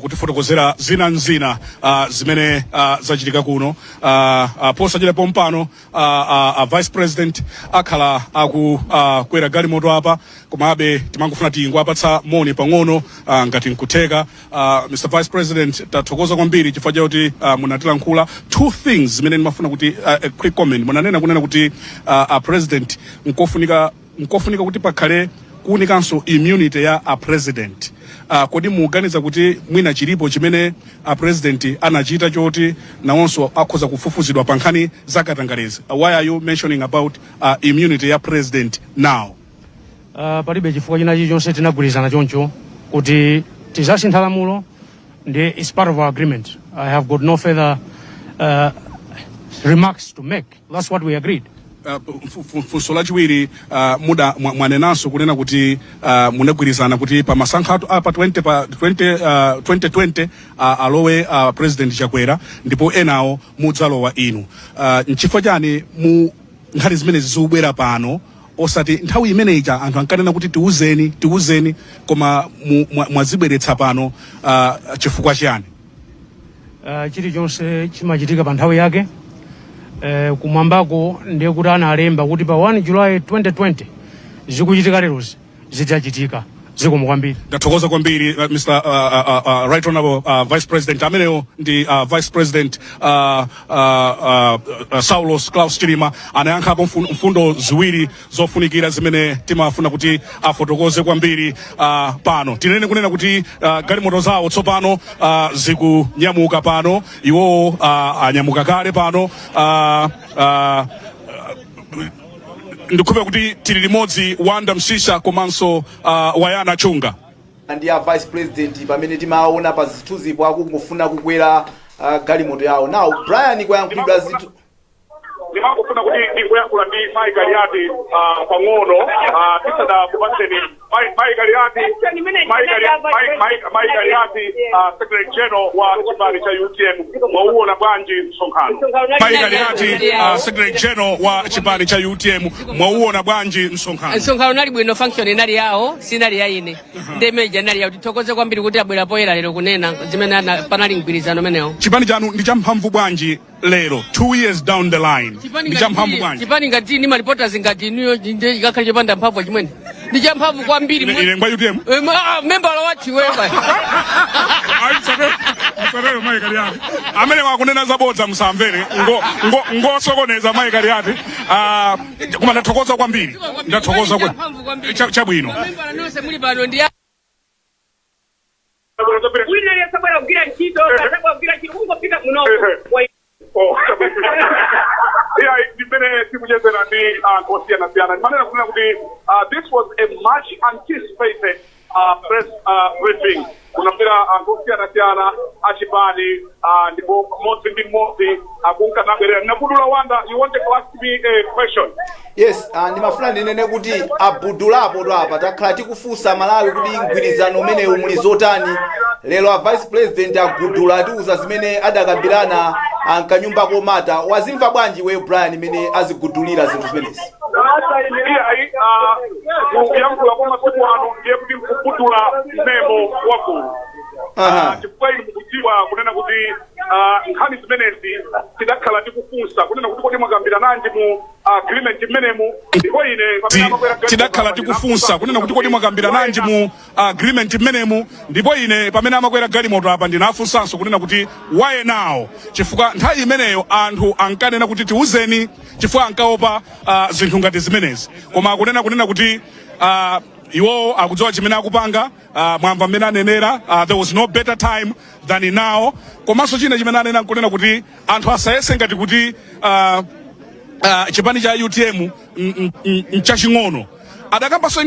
kutifotokozera zina nzina zimene zachitika kuno. Posachedwa pompano vice president akhala akukwera galimoto apa, komabe timangofuna tingowapatsa moni pang'ono ngati nkutheka. Mr Vice President, tathokoza kwambiri chifukwa chakuti munatilankhula. Two things zimene ndimafuna kuti a quick comment. Munanena kunena kuti a president, nkofunika kuti pakhale Kuunikanso immunity ya a president. Kodi muganiza kuti mwina chilipo chimene a president anachita choti nawonso akhoza kufufuzidwa pa nkhani za katangalezi? Why are you mentioning about immunity ya president now? Palibe chifukwa china chilichonse. Tinagwirizana choncho kuti tizasintha lamulo ndi it's part of our agreement. I have got no further remarks to make. That's what we agreed. Funso lachiwiri, muda mwanenanso kunena kuti munagwirizana kuti pa masankho pa 20 pa 20, 2020 alowe President Chakwera ndipo enawo mudzalowa inu. Nchifukwa chani mu nkhani zimenezi zikubwera pano, osati nthawi imeneyi? Anthu ankanena kuti tiuzeni, tiuzeni, koma mwazibweretsa pano chifukwa chani? Chilichonse chimachitika pa nthawi yake. Kumwambako ndiye kuti analemba kuti pa 1 July 2020 zikuchitika lerozi zidzachitika. Zikomo kwambiri. Ndathokoza kwambiri, Mr Right Honorable Vice President. Amenewo ndi Vice President Saulos Klaus Chilima. Anayankhapo mfundo ziwiri zofunikira zimene timafuna kuti afotokoze kwambiri pano. Tinene kunena kuti galimoto zawo tsopano zikunyamuka pano. Iwowo anyamuka kale pano. Ndikhupe kuti tili limodzi, Wanda Msisha komanso Wayana Chunga. Ndi a vice president pamene timaona pa zithunzipo akungofuna kukwera galimoto yawo. Now, Brian, kwayankhulidwa zinthu. Ndimangofuna kuti ndingoyankhula ndi Mai Kaliati pang'ono tisadakupatseni. Mai Kaliati, Mai Kaliati, Secretary General wa chipani cha UTM, mwauona bwanji msonkhano? Mai Kaliati, Secretary General wa chipani cha UTM, mwauona bwanji msonkhano? Msonkhano unali bwino. Function inali yawo, sinali ya ine. Ndemeja inali yawo. Tithokoze kwambiri kuti abwera poyera lero kunena zimene panali mgwirizano umenewo. Chipani chanu ndi champhamvu bwanji lero, 2 years down the line? Ndi champhamvu bwanji? Chipani ngati ni malipota ngati inuyo, nde chikakhale chopanda mphamvu chimwene? Ndi champhamvu kwambiri. Ine ngwa UTM. Membala wathu iweyo. Ayi, msatero Mai Kaliati. Amene wakunena zabodza musamvere, ngosokoneza Mai Kaliati. Ah, koma ndathokoza kwambiri, ndathokoza chabwino. Mamembala nonse muli pano ndi Wina aliyesabwera kugwira ntchito, kasabwera kugwira ntchito, kungofika munoko. Oh, yeah, ndimene tikuchezera ndi anthu osiyanasiyana. Ndimanena kunena kuti this was a much anticipated press briefing. Kunabwera anthu osiyanasiyana achipani, ndipo mmodzi ndi mmodzi akunkanabwerera. Nakudula Wanda, you wanted to ask me a question? Yes, ndimafuna ndinene kuti abudulapo to apa. Takhala tikufunsa Malawi kuti mgwirizano umenewu muli zotani. Lero a vice president agudula, atiuza zimene adakambirana ankanyumba komata. Wazimva bwanji iweyo, Brian, imene azigudulira zinthu zimenezi? Iyayi, kuyankhula kwa masiku ano ndiye kuti nkugudula memo wa gulu. Chifukwa inu mukudziwa kunena kuti nkhani zimenezi tidakhala tikufunsa kunena kuti kodi mwakambirananji mu agreement mmenemu? Ndipo ine pamene amakwera galimoto Tidakhala tikufunsa kunena kuti kodi mwakambirananji mu agreement mmenemu? Ndipo ine pamene amakwera galimoto apa ndinafunsanso kunena kuti why now? Chifukwa nthawi imeneyo anthu ankanena kuti tiuzeni, chifukwa ankaopa zinthu ngati zimenezi. Koma akunena kunena kuti iwowo akudziwa chimene akupanga. Mwamva mmene anenera, there was no better time than now. Komanso china chimene anena nkunena kuti anthu asayese ngati kuti chipani cha UTM nchaching'ono. Adakambanso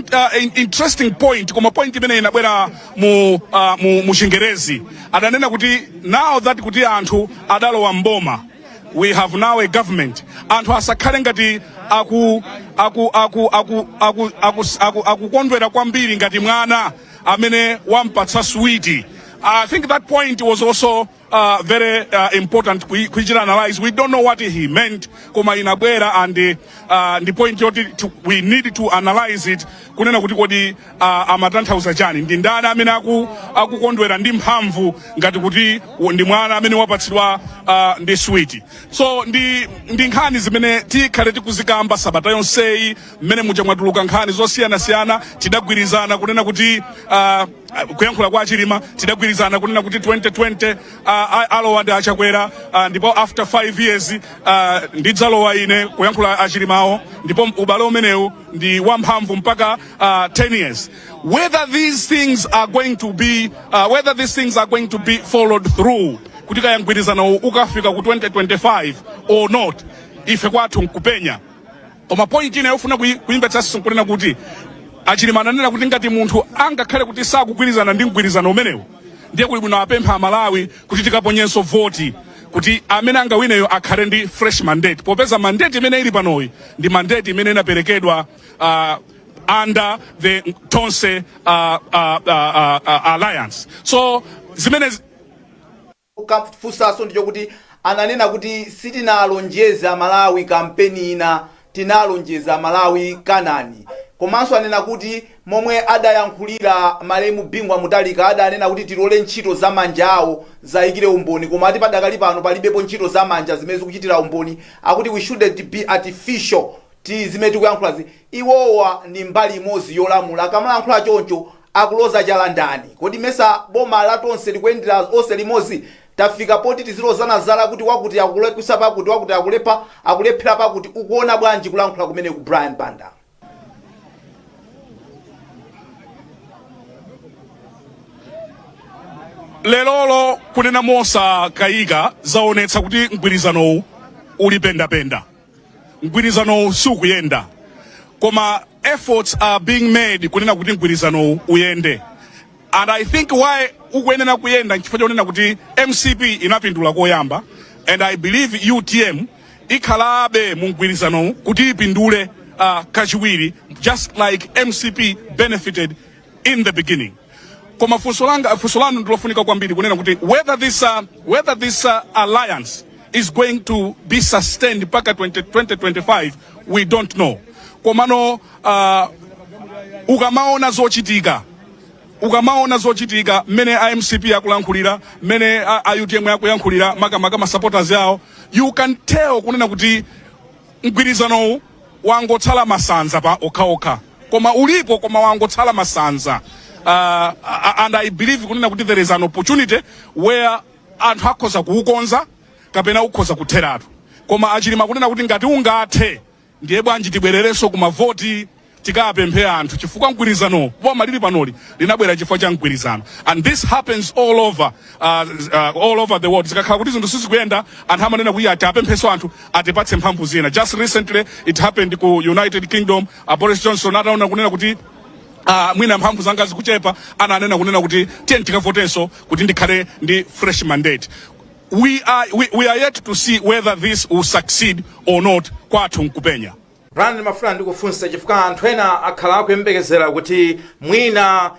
interesting point, koma point imene inabwera mu Chingerezi. Adanena kuti now that kuti anthu adalowa mboma, we have now a government, anthu asakhale ngati aku aku aku aku aku aku aku akukondwera kwambiri ngati mwana amene wampatsa switi. I think that point was also very important kuichita analyze. We don't know what he meant, koma inabwera and ndi point yoti we need to analyze it kunena kuti kodi amatanthauza chani? Ndi ndani amene akukondwera ndi mphamvu ngati kuti ndi mwana amene wapatsidwa ndi switi? So ndi nkhani zimene tikhale tikuzikamba sabata yonseyi. Mmene muja mwatuluka nkhani zosiyanasiyana. Tidagwirizana kunena kuti, kuyankhula kwa Chilima, tidagwirizana kunena kuti 2020 alowa ndi achakwera, ndipo after 5 years ndidzalowa ine, kuyankhula achilimawo, ndipo ubale umenewu ndi wamphamvu mpaka 10 years. Whether these things are going to be followed through, kuti kaya mgwirizano ukafika ku 2025 or not, ife kwathu nkupenya. Koma point ina yofuna kuyimvetsanso nkunena kuti achilima ananena kuti ngati munthu angakhale kuti sakugwirizana ndi mgwirizano umenewu, ndiye kuli bwino apempha Amalawi kuti tikaponyenso voti, kuti amene angawineyo akhale ndi fresh mandate, popeza mandate imene ili panoyi ndi mandate imene inaperekedwa under the Tonse Alliance. So zimene Kafunsanso ndicho kuti ananena kuti sitinalonjeza Malawi kampeni ina, tinalonjeza Malawi Kanani. Komanso anena kuti momwe adayankhulira malemu Bingu wa Mutharika, adanena kuti tilole ntchito za manja awo zayikire umboni, koma ati padakali pano palibepo ntchito za manja zimene zikuchitira umboni. Akuti we shouldn't be artificial ti zimene tikuyankhulazi. Iwowa ni mbali imodzi yolamula, akamalankhula choncho akuloza chala ndani? Kodi mesa boma la Tonse likuyendera onse limodzi? Tafika poti tizilozana zala kuti wakuti akulakwisa pakuti, wakuti akulephera pakuti. Ukuona bwanji kulankhula kumene ku Brian Banda? Lerolo, kunena mosakayika, zaonetsa kuti mgwirizanowu uli pendapenda, mgwirizanowu sukuyenda, koma efforts are being made kunena kuti mgwirizanowu uyende. And I think why ukuyenera kuyenda nchifukwa chonena kuti MCP inapindula koyamba, and I believe UTM ikhalabe mu mgwirizanowu kuti ipindule kachiwiri, just like MCP benefited in the beginning. Koma funso langa, funso lanu ndilofunika kwambiri, kunena kuti whether this alliance is going to be sustained mpaka 2025, we don't know. Komano ukamaona zochitika mmene a MCP akulankhulira, mmene a UTM akuyankhulira, makamaka ma supporters awo, you can tell kunena kuti mgwirizanowu wangotsala masanza pa okhaokha, koma ulipo, koma wangotsala masanza. And I believe kunena kuti there is an opportunity where anthu akhoza kuukonza kapena ukhoza kutheratu. Koma achilima kunena kuti ngati ungathe, ndiye bwanji tibwererenso kumavoti, tikapemphe anthu, chifukwa mgwirizano, boma lili panoli linabwera chifukwa cha mgwirizano. And this happens all over the world. Zikakhala kuti zinthu sizikuyenda, anthu amanena kuti ati apemphenso anthu atipatse mphamvu zina. Just recently it happened ku United Kingdom. Boris Johnson ataona kunena kuti mwina mphamvu zanga zikuchepa, ananena kunena kuti tiye tikavotenso kuti ndikhale ndi fresh mandate. We are yet to see whether this will succeed or not. Kwathu nkupenya. Brian, ndimafuna ndikufunsa chifukwa anthu ena akhala akuyembekezera kuti mwina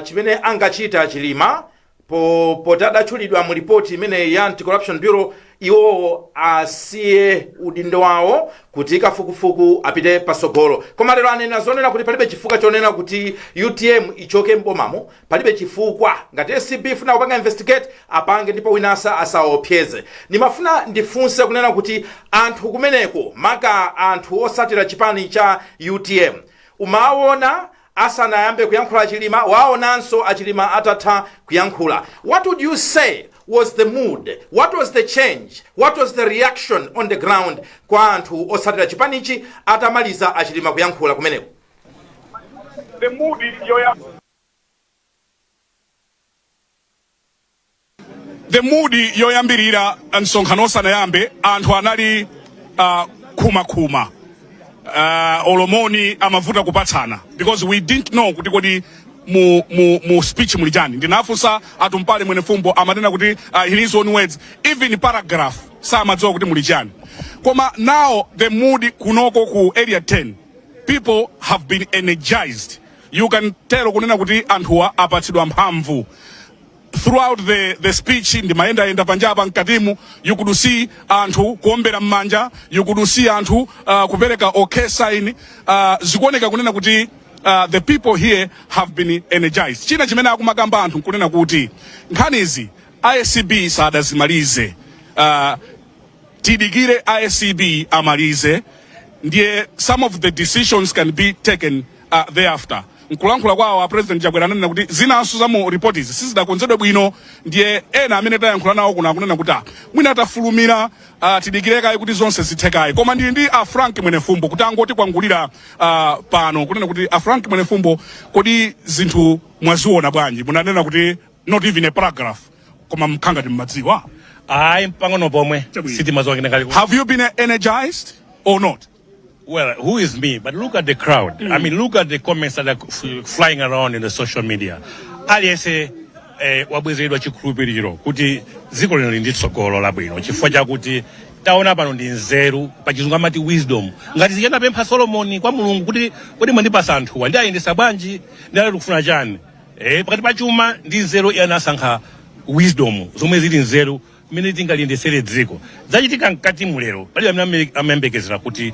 chimene angachita Chilima poti adatchulidwa mu ripoti imeneyi ya Anti-Corruption Bureau, iwowo asiye udindo wawo kuti kafukufuku apite pasogolo. Koma lero anena zonena kuti palibe chifukwa chonena kuti UTM ichoke mbomamo, palibe chifukwa. Ngati ACB ifuna kupanga investigate, apange, ndipo winasa asaopseze. Ndimafuna ndifunse kunena kuti anthu kumeneko, maka anthu osatira chipani cha UTM, umaona asanayambe kuyankhula Chilima, waonanso achilima atatha kuyankhula, what would you say was the mood? What was the change? What was the reaction on the ground kwa anthu osatira chipanichi atamaliza achilima kuyankhula kumeneko? The mood yoya The mood yoyambirira msonkhano osanayambe, anthu anali khumakhuma, olomoni amavuta kupatsana, because we didn't know kuti kodi mu speech muli chani. Ndinafunsa atumpale Mwenefumbo, amanena kuti in his own words, even paragraph samadziwa kuti muli chani. Koma now the mood kunoko ku Area 10, people have been energized. You can tell kunena kuti anthuwa apatsidwa mphamvu throughout the speech. Ndimayendayenda panjapa, mkatimu, you could see anthu kuombera mmanja, you could see anthu kupereka okay sign. Zikuoneka kunena kuti the people here have been energized. China chimene akumakamba anthu nkunena kuti nkhanizi ACB sadazimalize, tidikire ACB amalize, ndiye some of the decisions can be taken thereafter. Nkulankhula kwawo, a President Chakwera ananena kuti zinanso za mu report izi sizidakonzedwe bwino. Ndiye ena amene tayankhula nawo kuno akunena kuti ah, mwina atafulumira, tidikire kaye kuti zonse zithekayi. Koma ndili ndi a Frank Mwenefumbo kuti angoti kwangulira pano kunena kuti, a Frank Mwenefumbo, kodi zinthu mwaziona bwanji? Munanena kuti not even a paragraph, koma mkhangati mmadziwa. Ayi, pang'ono pomwe sitimadziwa kena kali. Have you been energized or not? Well, who is me? But look at the crowd. I mean, look at the comments that are flying around in the social media. Aliyense wabwezeredwa chikhulupiriro kuti dziko lino lili ndi tsogolo labwino, chifukwa chakuti taona pano ndi nzeru, pachizungu amati wisdom, ngati zikanapempha Solomoni kwa Mulungu kuti kodi mwandipasa anthuwa ndi ayendesa bwanji, ndi ali kufuna chani, pakati pa chuma ndi nzeru, iye anasankha wisdom, zomwe zili nzeru mmene tingaliyendesere dziko. Zachitika mkati mulero, palibe amene amayembekezera kuti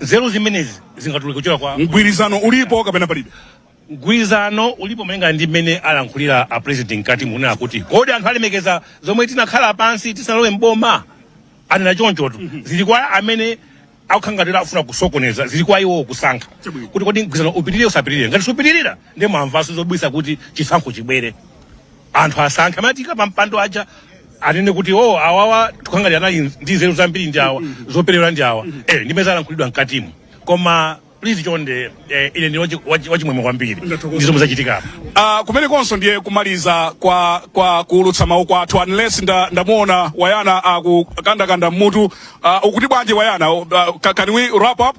nzeru zimenezi zingatuluke kuchoka kwa Mgwirizano ulipo kapena palibe? Mgwirizano ulipo malinga ndi mmene alankhulira a President mkati munena kuti kodi anthu alemekeza zomwe tinakhala pansi tisanalowe mboma. Anena chonchotu. Zili kwa amene akukhangatira afuna kusokoneza, zili kwa iwo kusankha kuti kodi mgwirizano upitirire, usapitirire. Ngati supitirira, ndiye mwamvanso zobwisa kuti chisankho chibwere, anthu asankhe amatika pa mpando aja, anene kuti o awawa tikhangatira anali ndi nzeru zambiri ndi awa, zoperewera ndi awa. Ndimene alankhulidwa mkatimo. Koma please chonde, ine ndi wachimwemwe kwambiri ndi zomwe zachitika. Kumenekonso ndiye kumaliza kwa kuulutsa mawu kwathu, unless ndamuona Wayana akukandakanda mmutu. Ukuti bwanji Wayana? Can we wrap up?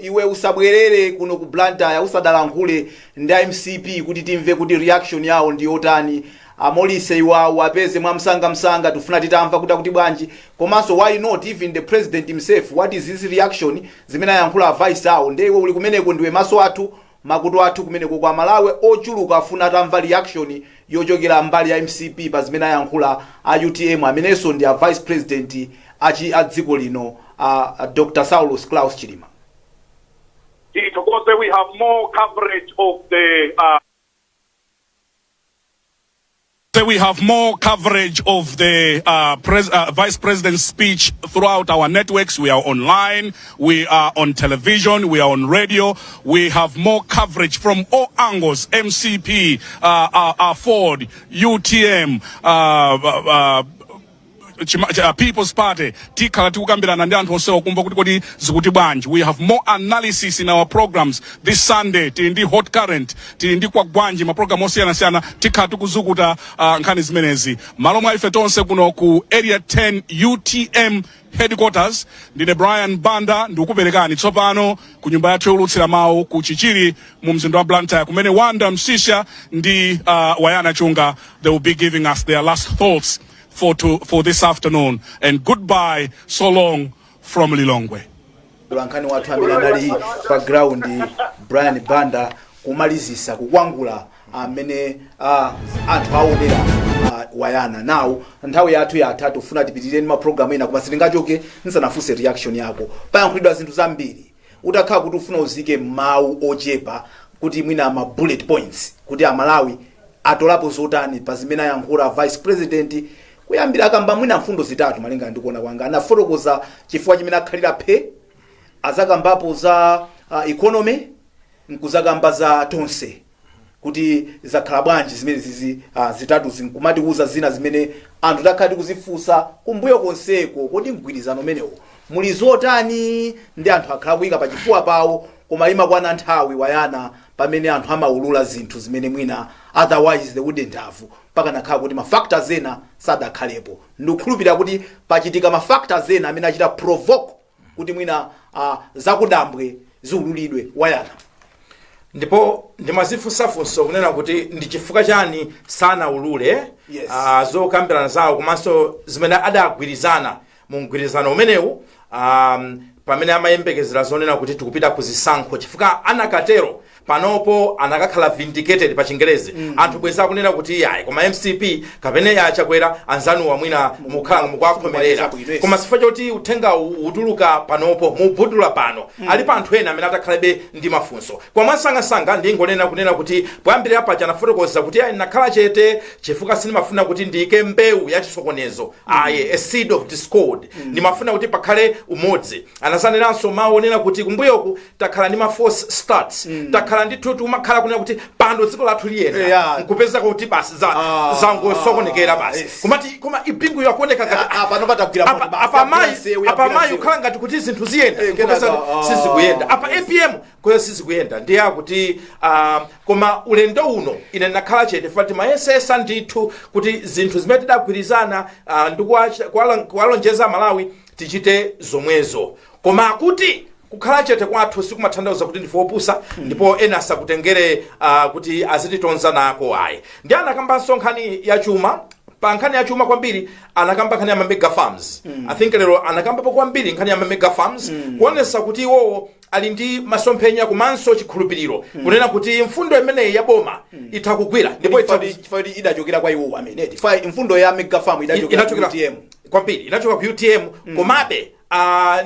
Iwe usabwerere kuno ku Blantyre usadalankhule ndi MCP kuti timve kuti reaction yawo ndi yotani. Amolise iwawo apeze mwamsangamsanga, tifuna titamva kuti akuti bwanji. Komanso why not even the President himself, what is his reaction zimene ayankhula a Vice awo? Ndiye iwe uli kumeneko, ndiwe maso athu, makutu athu kumeneko. Kwa Malawi ochuluka afuna atamva reaction yochokera mbali ya MCP pa zimene ayankhula a UTM, amenenso ndi a Vice President achi a dziko lino, a Dr Saulos Klaus Chilima. Tithokoze. We have more coverage of the So we have more coverage of the Vice President's speech throughout our networks. We are online, we are on television, we are on radio. We have more coverage from all angles: MCP, Ford, UTM, People's Party. Tikhala tikukambirana ndi anthu onsewo kumva kuti kodi zikuti bwanji. We have more analysis in our programs this Sunday. Tili ndi Hot Current, tili ndi Kwagwanji, maprogramu osiyanasiyana. Tikhala tikuzukuta nkhani zimenezi. Malo mwa ife tonse kuno ku Area 10 UTM headquarters, ndine Brian Banda, ndikukuperekani tsopano ku nyumba yathu youlutsira mawu ku Chichiri mu mzinda wa Blantyre, kumene Wanda Msisha ndi Wayana Chunga, they will be giving us their last thoughts for this afternoon. And goodbye, so long from Lilongwe. Nkhani wathu amene anali pa ground, Brian Banda, kumalizisa kukwangula amene anthu aonera. Wayana, now nthawi yathu yatha, tifuna tipitirire ndi mapulogalamu ena, koma sitingachoke nsanafunse reaction yako. Payankhulidwa zinthu zambiri. Utakhala kuti ufuna uzike mawu ochepa, kuti mwina ma bullet points, kuti Amalawi atolapo zotani pa zimene ayankhula Vice President, kuyambira akamba mwina mfundo zitatu, malingana ndi kuona kwanga, anafotokoza chifukwa chimene akhalira phe, azakambapo za economy, nkuzakamba za Tonse kuti zakhala bwanji, zimene zizi zitatu zinkumatiuza zina zimene anthu takhala tikuzifunsa kumbuyo konseko: kodi mgwirizano umenewo muli zotani? Ndi anthu akhala kuyika pachifuwa pawo, koma imakwana nthawi, Wayana, pamene anthu amaulula zinthu zimene mwina otherwise they wouldn't have, pakanakhala kuti ma factors ena sadakhalepo. Ndikukhulupirira kuti pachitika ma factors ena amene achita provoke kuti mwina zakudambwe ziululidwe. Wayana. Ndipo ndimazifunsafunso kunena kuti ndi chifukwa chani sanaulule zokambirana zawo komanso zimene adagwirizana mu mgwirizano umenewu, pamene amayembekezera zonena kuti tikupita ku zisankho, chifukwa anakatero panopo anakakhala vindicated pa Chingerezi. Anthu bweza akunena kuti ayi, koma MCP kapena ya Chakwera anzanuwa mwina mukhala mukuwakhomerera. Bwino, yes. Koma chifukwa choti uthenga utuluka panopo, mubudula pano, alipo anthu ena amene atakhalebe ndi mafunso. Kwa mwasangasanga ndingonena kunena kuti poyambirira paja anafotokoza kuti ayi, nakhala chete chifukwa sindimafuna kuti ndiyike mbewu ya chisokonezo, ayi, a seed of discord, ndimafuna kuti pakhale umodzi. Anazaneranso mawu onena kuti kumbuyoku takhala ndi ma false starts, takhala Takhala ndithu timakhala kunena kuti pano dziko lathu liyenda, nkupeza kuti basi zangosokonekera basi. Kumati koma i Bingu yakuoneka ngati pano patagwira moto basi, apa yagwira mayi nsewu, apa yagwira mayi nsewu. kukhala ngati kuti zinthu ziyenda, kenaka, nkupeza sizikuyenda. Apa APM kuyo sizikuyenda. Ndiye akuti koma ulendo uno ine ndakhala chete, fati mayesesa ndithu kuti zinthu zimene tidagwirizana ndi kuwalonjeza Malawi tichite zomwezo. Koma akuti kukhala chete kwathu sikumatanthauza kuti ndife opusa, ndipo ena asakutengere kuti azititonza nako ayi. Ndi anakambanso nkhani ya chuma. Pa nkhani ya chuma kwambiri anakamba nkhani ya ma mega farms. I think lero anakambapo kwambiri nkhani ya ma mega farms, kuonesa kuti iwowo ali ndi masomphenya komanso chikhulupiriro kunena kuti mfundo imeneyi ya boma itha kugwira ndipo itha Chifukwa kuti idachokera kwa iwo amene chifukwa mfundo ya mega farm idachokera ku inachokera UTM. Kwambiri inachoka ku UTM. Komabe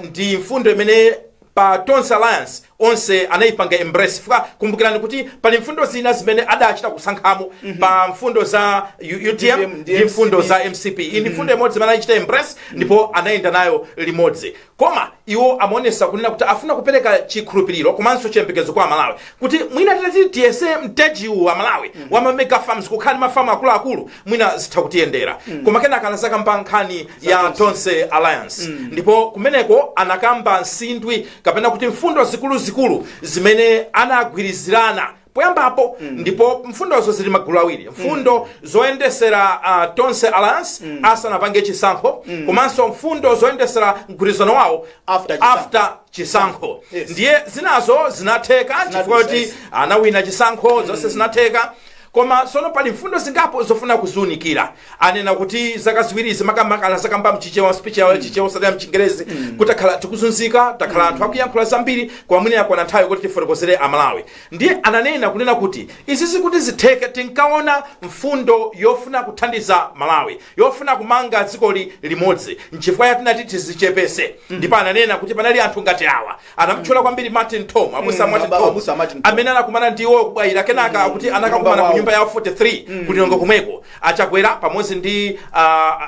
ndi mfundo imene pa Tonse Alliance onse anayipanga embrace. Fuka kumbukirani kuti pali mfundo zina zimene adachita kusankhamo pa mfundo za UTM ndi ndi mfundo MCP. za MCP. Iyi ndi mfundo imodzi imene anachita embrace ndipo anayenda nayo limodzi. Koma iwo amaonesa kunena kuti afuna kupereka chikhulupiriro komanso chiyembekezo kwa Amalawi kuti mwina titati tiyese mtejiwu wa Malawi wa ma mega farms, kukhala ndi mafamu akuluakulu, mwina zitha kutiyendera. Koma kenaka anazakamba nkhani ya Tonse Alliance, ndipo kumeneko anakamba nsindwi kapena kuti mfundo zikuluzikulu zimene anagwirizirana poyambapo. Ndipo mfundozo zili magulu awiri: mfundo zoyendesera Tonse Alliance asanapange chisankho, komanso mfundo zoyendesera mgwirizano wawo after chisankho. After chisankho. Ndiye Ndiye zinazo zinatheka chifukwa kuti anawina chisankho, zonse zinatheka. Koma tsono pali mfundo zingapo zofuna kuziunikira. Anena kuti zaka ziwirizi, makamaka anazakamba mchichewa, speech yawo Chichewa osati ya mchingerezi, kuti takhala tikuzunzika, takhala anthu akuyankhula zambiri, koma mwina yakwana nthawi kuti tifotokozere Amalawi. Ndiye ananena kunena kuti izi zikuti zitheke, tinkaona mfundo yofuna kuthandiza Malawi, yofuna kumanga dzikoli limodzi, nchifukwa yatinati tizichepese. Ndipo ananena kuti panali anthu ngati awa, anamtchula kwambiri Martin Tom, abusa Martin Tom, Abusa Martin Tom. amene anakumana ndiwo kubwayira, kenaka kuti anakakumana ku nyumba ya 43 ku Lilongwe komweko, Achakwera pamodzi ndi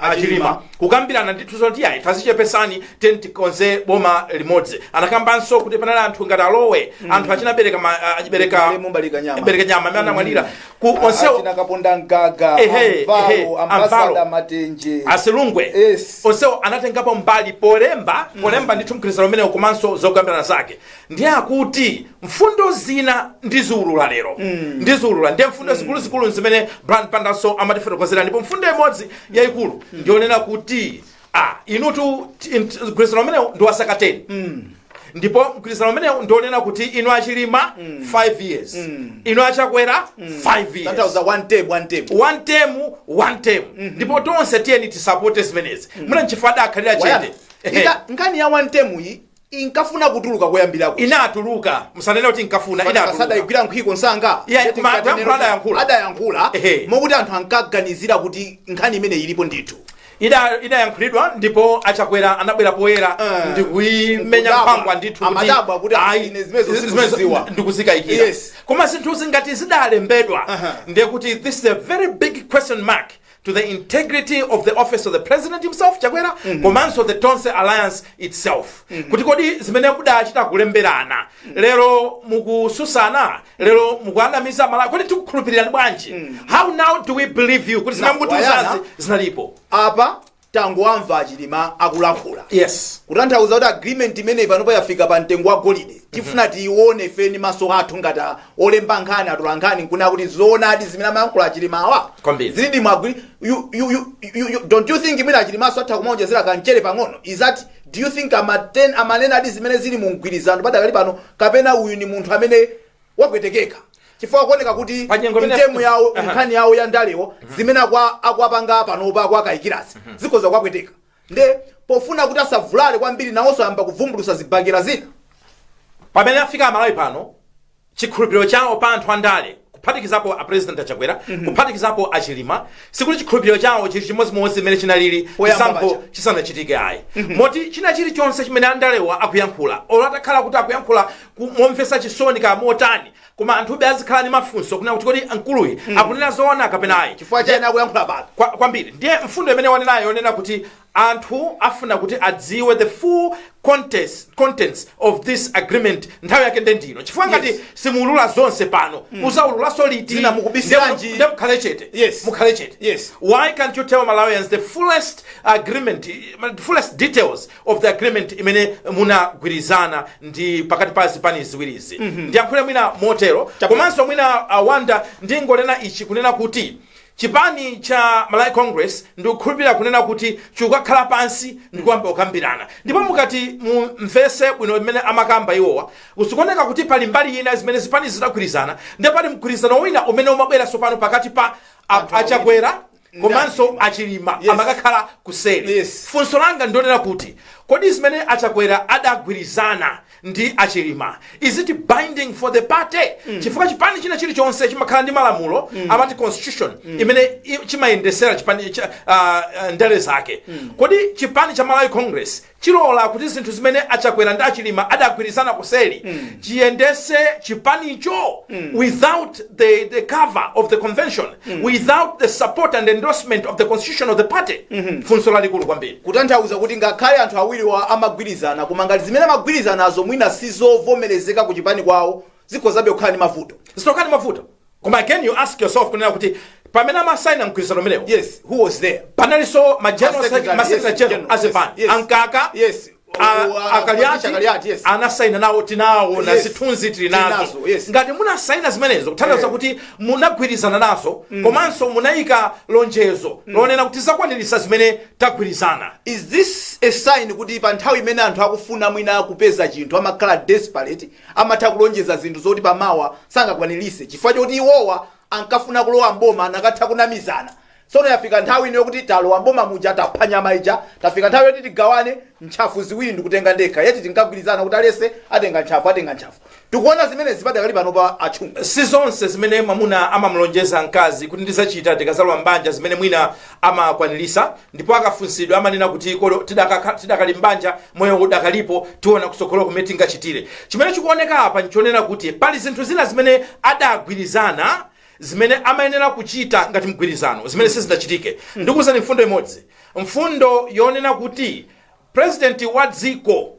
Achilima, kukambirana ndithu zoti ayi, tazichepesani, tiyeni tikonze boma limodzi. Anakambanso kuti panali anthu ngati Alowe, anthu achinabereka achibereka Mumbalika nyama. Bereka nyama amene anamwalira ku onsewo. Achina Kaponda Mgaga, Ehe, Amvalo, Ambassador Amvalo. Matenje. Asilungwe. Onsewo anatengapo mbali polemba ndithu mgwirizano umenewo komanso zokambirana zake. Ndiye akuti mfundo zina ndiziulula lero, ndiziulula. Ndiye mfundo zikuluzikulu zimene Brian Bandaso amatifotokozera, ndipo mfundo imodzi yayikulu ndionena kuti inutu mgwirizano umenewu ndi wa zaka 10, ndipo mgwirizano umenewu ndionena kuti inu Achilima 5 years, inu Achakwera 5 years. Tanthauza one term, one term. One term, one term. Ndipo tonse tiyeni tisapote zimenezi. Muna nchifukwa adakhalira Wayana, chete. Nkhani ya one term iyi inkafuna kutuluka koyambirako. Inatuluka, musanene kuti inkafuna, inatuluka. Sadayigwira nkhwiko nsanga. Yeah, Yeti koma nkati adayankhula, adayankhula. Adayankhula mokuti anthu ankaganizira kuti nkhani imene ilipo ndithu. Idayankhulidwa ndipo Achakwera anabwera poyera ndikuimenya Nkudabwa. nkhwangwa ndithu kuti Amadabwa kuti ayi, ine zimenezo zimenezo sindikuzidziwa. ndikuzikayikira. Koma zinthu zingati zidalembedwa, ndiye kuti this is a very big question mark to the integrity of the office of the president himself, Chakwera, komanso the Tonse Alliance itself, kuti kodi zimene mudachita kulemberana lero mukususana, lero mukuanamiza Malawi, kodi tikukhulupirirani bwanji? How now do we believe you kuti zimene Na, mukutiuzazi Wayana, zinalipo? Apa tangoamva Achilima akulankhula, kutanthauza kuti agreement imeneyi panopa yafika pa mtengo wa golide. Tifuna tiione ifeni maso athu ngati olemba nkhani, atola nkhani, nkunena kuti zoonadi zimene amayankhula Achilimawa zilidi mu agree. You, don't you think imene Achilimaso atha kumaonjezera kamchere pang'ono? Is that, do you think amanena adi zimene zili mu mgwirizano padakali pano, kapena uyu ni munthu amene wapwetekeka chifukwa kuoneka kuti Panyengo imene- ntemu yawo, nkhani yawo ya ndalewo, zimene akuapanga panopa, akuakayikirasi, zikhoza kuwapweteka, nde pofuna kuti asavulale kwambiri nawonso ayamba kuvumbulusa zibakera zina? Pamene afika Amalawi pano, chikhulupiriro chawo pa anthu andale, kuphatikizapo a President Achakwera, kuphatikizapo Achilima, sikuti chikhulupiriro chawo chili chimodzimodzi mmene chinalili Poyamba chisankho paja. chisanachitike ayi, moti china chilichonse chimene andalewa akuyankhula, olo atakhala kuti akuyankhula momvetsa chisoni ka motani, koma anthube azikhala ndi mafunso kunena kuti kodi mkuluyi akunena zoona kapena ayi? Chifukwa chani akuyankhula pano? Kwambiri. Ndiye mfundo imene wanenayo yonena kuti anthu afuna kuti adziwe the full contents of this agreement. Nthawi yake nde ndino, chifukwa ngati simuulula zonse pano, muzaululaso liti? Zina mukubisiranji. Nde mukhale chete. Mukhale chete. Why can't you tell Malawians the fullest agreement, the fullest details of the agreement imene munagwirizana ndi pakati pa zipani ziwirizi? Ndiyankhule mwina motero. Komanso mwina, awanda, ndingonena ichi, kunena kuti chipani cha Malawi Congress, ndikukhulupirira kunena kuti chikukakhala pansi ndikuyamba kukambirana. Ndipo mukati mumvese bwino imene amakamba iwowa, zikuoneka kuti pali mbali ina zimene zipani zidagwirizana, ndipo pali mgwirizano wina umene umabwera tsopano pakati pa Achakwera komanso Achilima. Amakakhala kuseri. Funso langa ndionera kuti, kodi zimene Achakwera adagwirizana ndi Achilima, is it binding for the party? Chifukwa chipani china chilichonse chimakhala ndi malamulo, amati constitution, imene chimayendesera chipani ndale zake. Kodi chipani cha Malawi Congress chilola kuti zinthu zimene Achakwera ndi Achilima adagwirizana kuseri chiyendese chipanicho without the cover of the convention, without the support and endorsement of the constitution of the party? Funso lalikulu kwambiri. Kutanthauza kuti ngakhale anthu awiriwa amagwirizana, koma ngati zimene amagwirizanazo mwina sizovomerezeka ku chipani kwawo, zikhozabe kukhala ndi mavuto. Zitokhala ndi mavuto. Koma again, you ask yourself kunena kuti pamene amasaina mgwirizano umenewo, Yes, who was there? Panalinso ma general Ma-secretary, ma secretary general azipani, Ankaka, Akaliati. Akaliati, yes. Anasaina nawo, tinawo na zithunzi tili nazo. Tili nazo, yes. Ngati munasaina zimenezo, kutanthauza kuti munagwirizana nazo, komanso munayika lonjezo lonena kuti tizakwaniritsa zimene tagwirizana. Is this a sign kuti pa nthawi imene anthu akufuna mwina kupeza chinthu, amakhala desperate, amatha kulonjeza zinthu zoti pamawa sangakwanirise, chifukwa choti iwowa ankafuna kulowa mboma, anakatha kunamizana? Tsono yafika nthawi ino yokuti talowa mboma muja, tapha nyama ija, tafika nthawi yoti tigawane ntchafu ziwiri, ndikutenga ndekha, yeti tinkagwirizana kuti alese atenga ntchafu, atenga ntchafu. Tikuona zimene zipadakali pano pa Achunga. Si zonse zimene mwamuna amamulonjeza mkazi kuti ndizachita tikazalowa mbanja zimene mwina amakwanirisa. Ndipo akafunsidwa amanena kuti kolo tidakali mbanja, moyo udakalipo, tiona kutsogolo kumene tingachitire. Chimene chikuoneka apa nchonena kuti pali zinthu zina zimene adagwirizana, zimene amayenera kuchita ngati mgwirizano, zimene sizinachitike. Ndikuwuzani mfundo imodzi, mfundo yonena kuti president wa dziko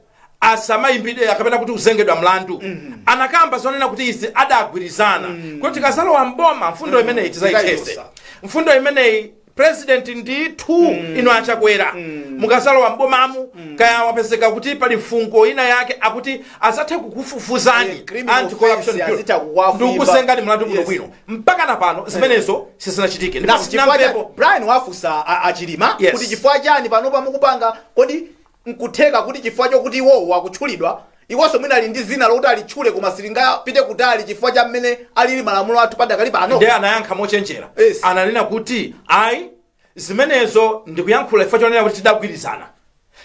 asamayimbidwe kapena kuti kuzengedwa mlandu. Anakamba zonena kuti izi adagwirizana kuti tikazalowa mboma, mfundo imeneyi tizayithese. Tizayichosa. Mfundo imeneyi, president ndithu, ino Achakwera, mukazalowa mbomamu, kaya wapezeka kuti pali mfungo ina yake, akuti azathe kukufufuzani Criminal Anti-Corruption offense, Bureau. azitha kukuwafuimba. Ndikusengani mlandu bwino Bwino. Mpaka na pano zimenezo sizinachitike. Na Ndipo chifukwa cha sinamvepo. Brian wafusa Achilima kuti chifukwa chani panopa mukupanga? Kodi nkutheka kuti chifukwa chokuti iwowo wakutchulidwa, iwonso mwina ali ndi zina lokuti alitchule, koma silingapite kutali chifukwa cha mmene alili malamulo athu padakali pano? Ndiye anayankha mochenjera. Ananena kuti ayi, zimenezo ndikuyankhula chifukwa chonena kuti tidagwirizana.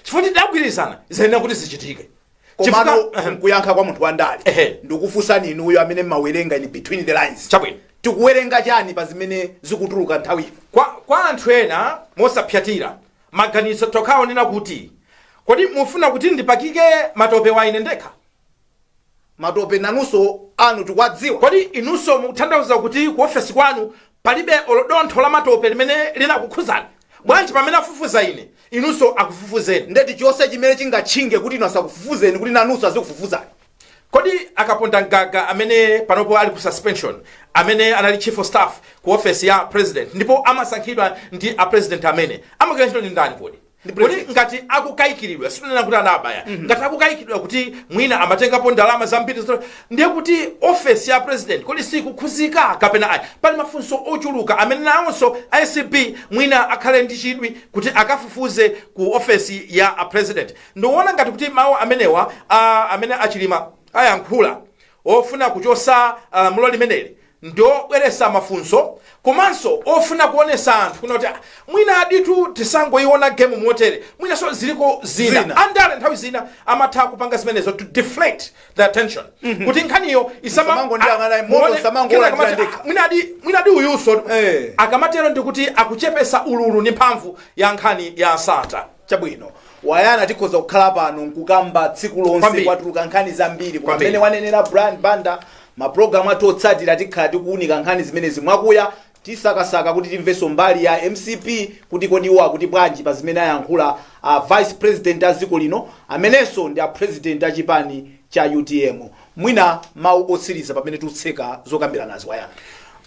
Chifukwa tidagwirizana, ziyenera kuti zichitike. Komano Chifukwa nkuyankha kwa munthu wandale. Ndikufunsani inuyo amene mmawerenga in between the lines. Chabwino. Tikuwerenga chani pa zimene zikutuluka nthawi ino? Kwa anthu ena, mosapyatira maganizo, tokhaonena kuti, kodi mufuna kuti ndipakike matope wa ine ndekha? Matope nanunso anu tikuwadziwa. Kodi inunso mukutanthauza kuti ku ofesi kwanu palibe olodontho la matope limene linakukhuzani? Bwanji pamene afufuza ine, inunso akufufuzeni? Ndeti chonse chimene chingatchinge kuti inu asakufufuzeni, kuti nanunso azikufufuzani? Kodi Akaponda Mgaga, amene panopo ali ku suspension, amene anali chief of staff ku office ya president ndipo amasankhidwa ndi a president, amene amagwira ntchito ndi ndani? Kodi ngati akukayikiridwa, sitinena kuti anabaya, ngati akukayikiridwa kuti mwina amatengapo ndalama zambiri, ndiye kuti office ya president kodi sikukhuzika kapena ayi? Pali mafunso ochuluka amene nawonso ACB mwina akhale ndi chidwi kuti akafufuze ku office ya a president. Ndikuona ngati kuti mawu amenewa amene Achilima ayankhula ofuna kuchosa lamulo limeneli ndiobweresa mafunso, komanso ofuna kuonesa anthu kuna kuti mwina aditu tisangoiona game motere, mwinanso ziliko zina. Zina. Andale nthawi zina amatha kupanga zimenezo to deflect the attention, kuti nkhaniyo isama Isamangondiyang'ana, moto usamangolandira kena akamati, ndekha. Mwina adi uyuso akamatero, ndikuti akuchepesa ululu ndi mphamvu ya nkhani ya Sattar. Chabwino, Wayana, tikhoza kukhala pano nkukamba tsiku lonse. Kwambiri. Kwatuluka nkhani zambiri, koma Kwambiri. mmene wanenera Brian Banda, mapulogalamu athu otsatira tikhala tikuwunika nkhani zimenezi mwakuya. Tisakasaka kuti timvenso mbali ya MCP kuti kodi iwo akuti bwanji pa zimene ayankhula a vice president a dziko lino, amenenso ndi a president a chipani cha UTM. Mwina mawu otsiriza pamene tikutseka zokambiranazi, Wayana?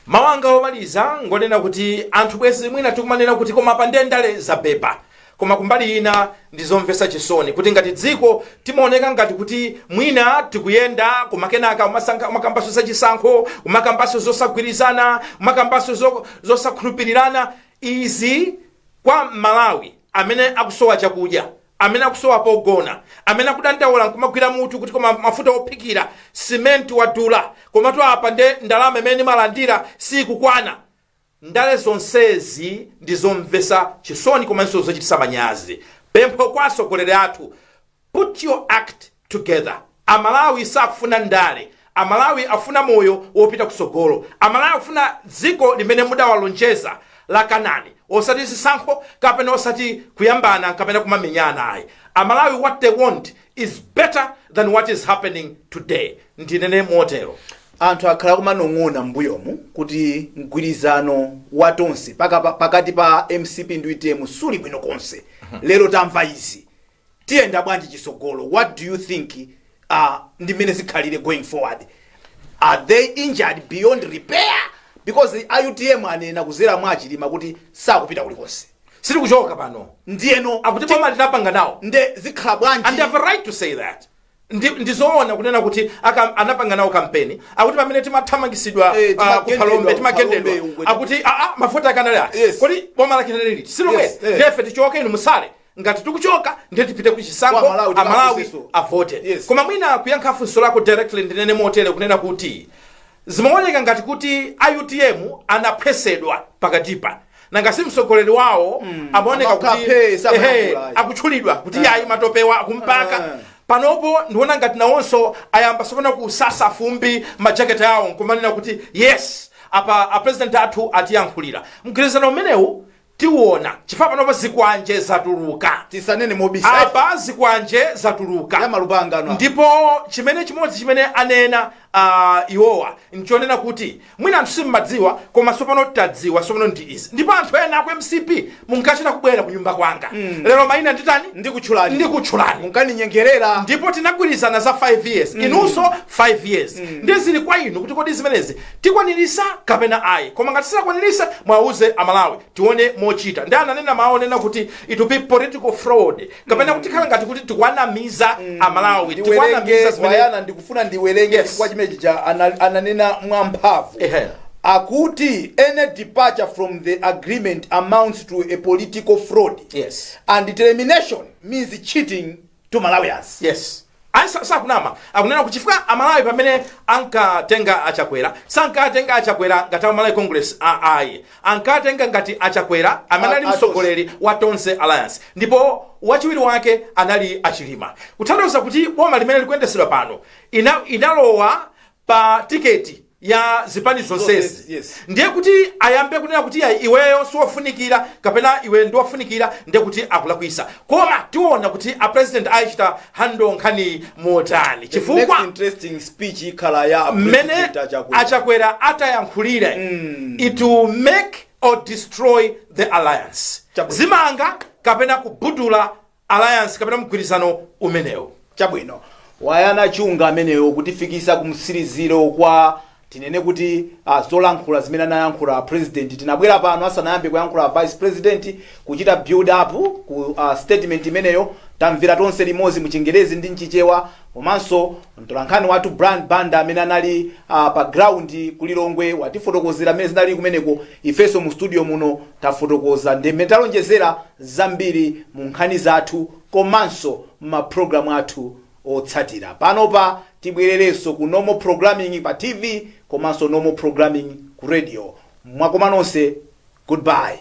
Mawu anga omaliza ngonena kuti anthu bwezi mwina tikumanena kuti koma pa ndendale zabeba, koma kumbali ina ndizomvetsa chisoni kuti ngati dziko timaoneka ngati kuti mwina tikuyenda, koma kenaka umakambaso zachisankho, umakambaso zosagwirizana, umakambaso zosakhulupirirana. Izi kwa Malawi amene akusowa chakudya, amene akusowa pogona, amene akudandaula nkumagwira mutu kuti koma mafuta ophikira, simenti wadula, komatu apa nde ndalama imene imalandira sikukwana. Ndale zonsezi ndizomvetsa chisoni komanso zochititsa manyazi. Pempho kwa atsogoleri athu: put your act together. Amalawi sakufuna ndale, Amalawi afuna moyo wopita kusogolo. Amalawi afuna dziko limene mudawalonjeza la Kanani, osati zisankho kapena osati kuyambana kapena kumamenyana, ayi. Amalawi, what they want is better than what is happening today. Ndinene motero. Anthu akhala kumanong'ona m'mbuyomu kuti mgwirizano wa Tonse pakati pa MCP ndi UTM suli bwino konse. Lero tamva izi. Tiyenda bwanji chisogolo? What do you think ndi mmene zikhalire going forward? Are they injured beyond repair? Because a UTM anena kuzera mwa Achilima kuti sakupita kulikonse. Sitikuchoka pano. Ndiyeno akuti boma linapanga nawo. Nde zikhala bwanji? And they have a right to say that. Ndizoona kunena kuti anapanga nawo kampeni, akuti pamene timathamangisidwa timagendedwa, kuphalombe, timagendedwa, kuphalombe, ungwe. Akuti aa, mafuta akanali ati? Kodi boma lake linali liti? Silomwe. Ndefe tichoke, inu musale. Ngati tikuchoka, ndiye tipite ku chisankho. Kwa Malawi. Amalawi tikafunsenso. avote. Koma mwina kuyankha funso lako directly, ndinene motere kunena kuti zimaoneka ngati kuti a UTM anaphwesedwa pakatipa. Nanga si mtsogoleri wawo amaoneka kuti Amakaphe, samayankhula, ayi. Akutchulidwa kuti yayi, matopewa akumpaka. Panopo ndiona ngati nawonso ayamba sopano kusasa fumbi majaketi awo nkumanena kuti yes, apa a president athu atiyankhulira. Mgwirizano umenewu tiwona, chifukwa panopo zikwanje zatuluka. Tisanene mobisa. Apa zikwanje zatuluka. Ya malupanga ano. Ndipo chimene chimodzi chimene anena iwowa nchonena kuti mwina anthu simmadziwa, koma sopano tadziwa, sopano ndi izi. Ndipo anthu ena aku MCP munkachita kubwera ku nyumba kwanga, lero mayina nditani? Ndikutchulani. Ndikutchulani. Munkaninyengerera. Ndipo tinagwirizana za 5 years, inunso 5 years. Ndiye zili kwa inu kuti kodi zimenezi tikwanirisa kapena ayi. Koma ngati sitakwanirisa, mwauze Amalawi, tione mochita. Ndi ananena mawu onena kuti it will be political fraud, kapena kuti khala ngati kuti tikuwanamiza Amalawi, tikuwanamiza Ndiwerenge. zimene Wayana, ndikufuna ndiwerenge chifukwa chimene chija ananena mwamphamvu. Akuti any departure from the agreement amounts to a political fraud and termination means cheating to Malawians. Yes. Ayi, sakunama. Akunena kuti chifukwa Amalawi pamene ankatenga Achakwera, sankatenga Achakwera ngati Amalawi Congress, ayi, ankatenga ngati Achakwera amene ali mtsogoleri wa Tonse Alliance, ndipo wachiwiri wake anali Achilima. Kutanthauza kuti boma limene likuyendesedwa pano inalowa pa tiketi ya zipani zonsezi. Zonsezi, yes. Ndiye kuti ayambe kunena kuti ya iweyo siwofunikira kapena iwe ndiwofunikira, ndiye kuti akulakwisa. Koma tiona kuti a president ayichita handle nkhani motani, The chifukwa next interesting speech ikhala ya mmene President Achakwera. Achakwera atayankhulire, it will make or destroy the alliance. Zimanga kapena kubudula alliance kapena mgwirizano umenewo. Chabwino, Wayana Chunga ameneyo kutifikisa ku mtsiriziro kwa tinene kuti zolankhula zimene anayankhula president. Tinabwera pano asanayambe kuyankhula vice president, kuchita build up ku statement imeneyo. Tamvera tonse limodzi mu Chingerezi ndi Mchichewa, komanso mtolankhani wathu Brian Banda amene anali pa ground ku Lilongwe watifotokozera mmene zinali kumeneko. Ifenso mu studio muno tafotokoza ndi mmene talonjezera zambiri mu nkhani zathu komanso m'mapulogalamu athu otsatira. Panopa tibwererenso ku normal programming pa TV komanso normal programming ku radio. Mwakoma nonse, goodbye.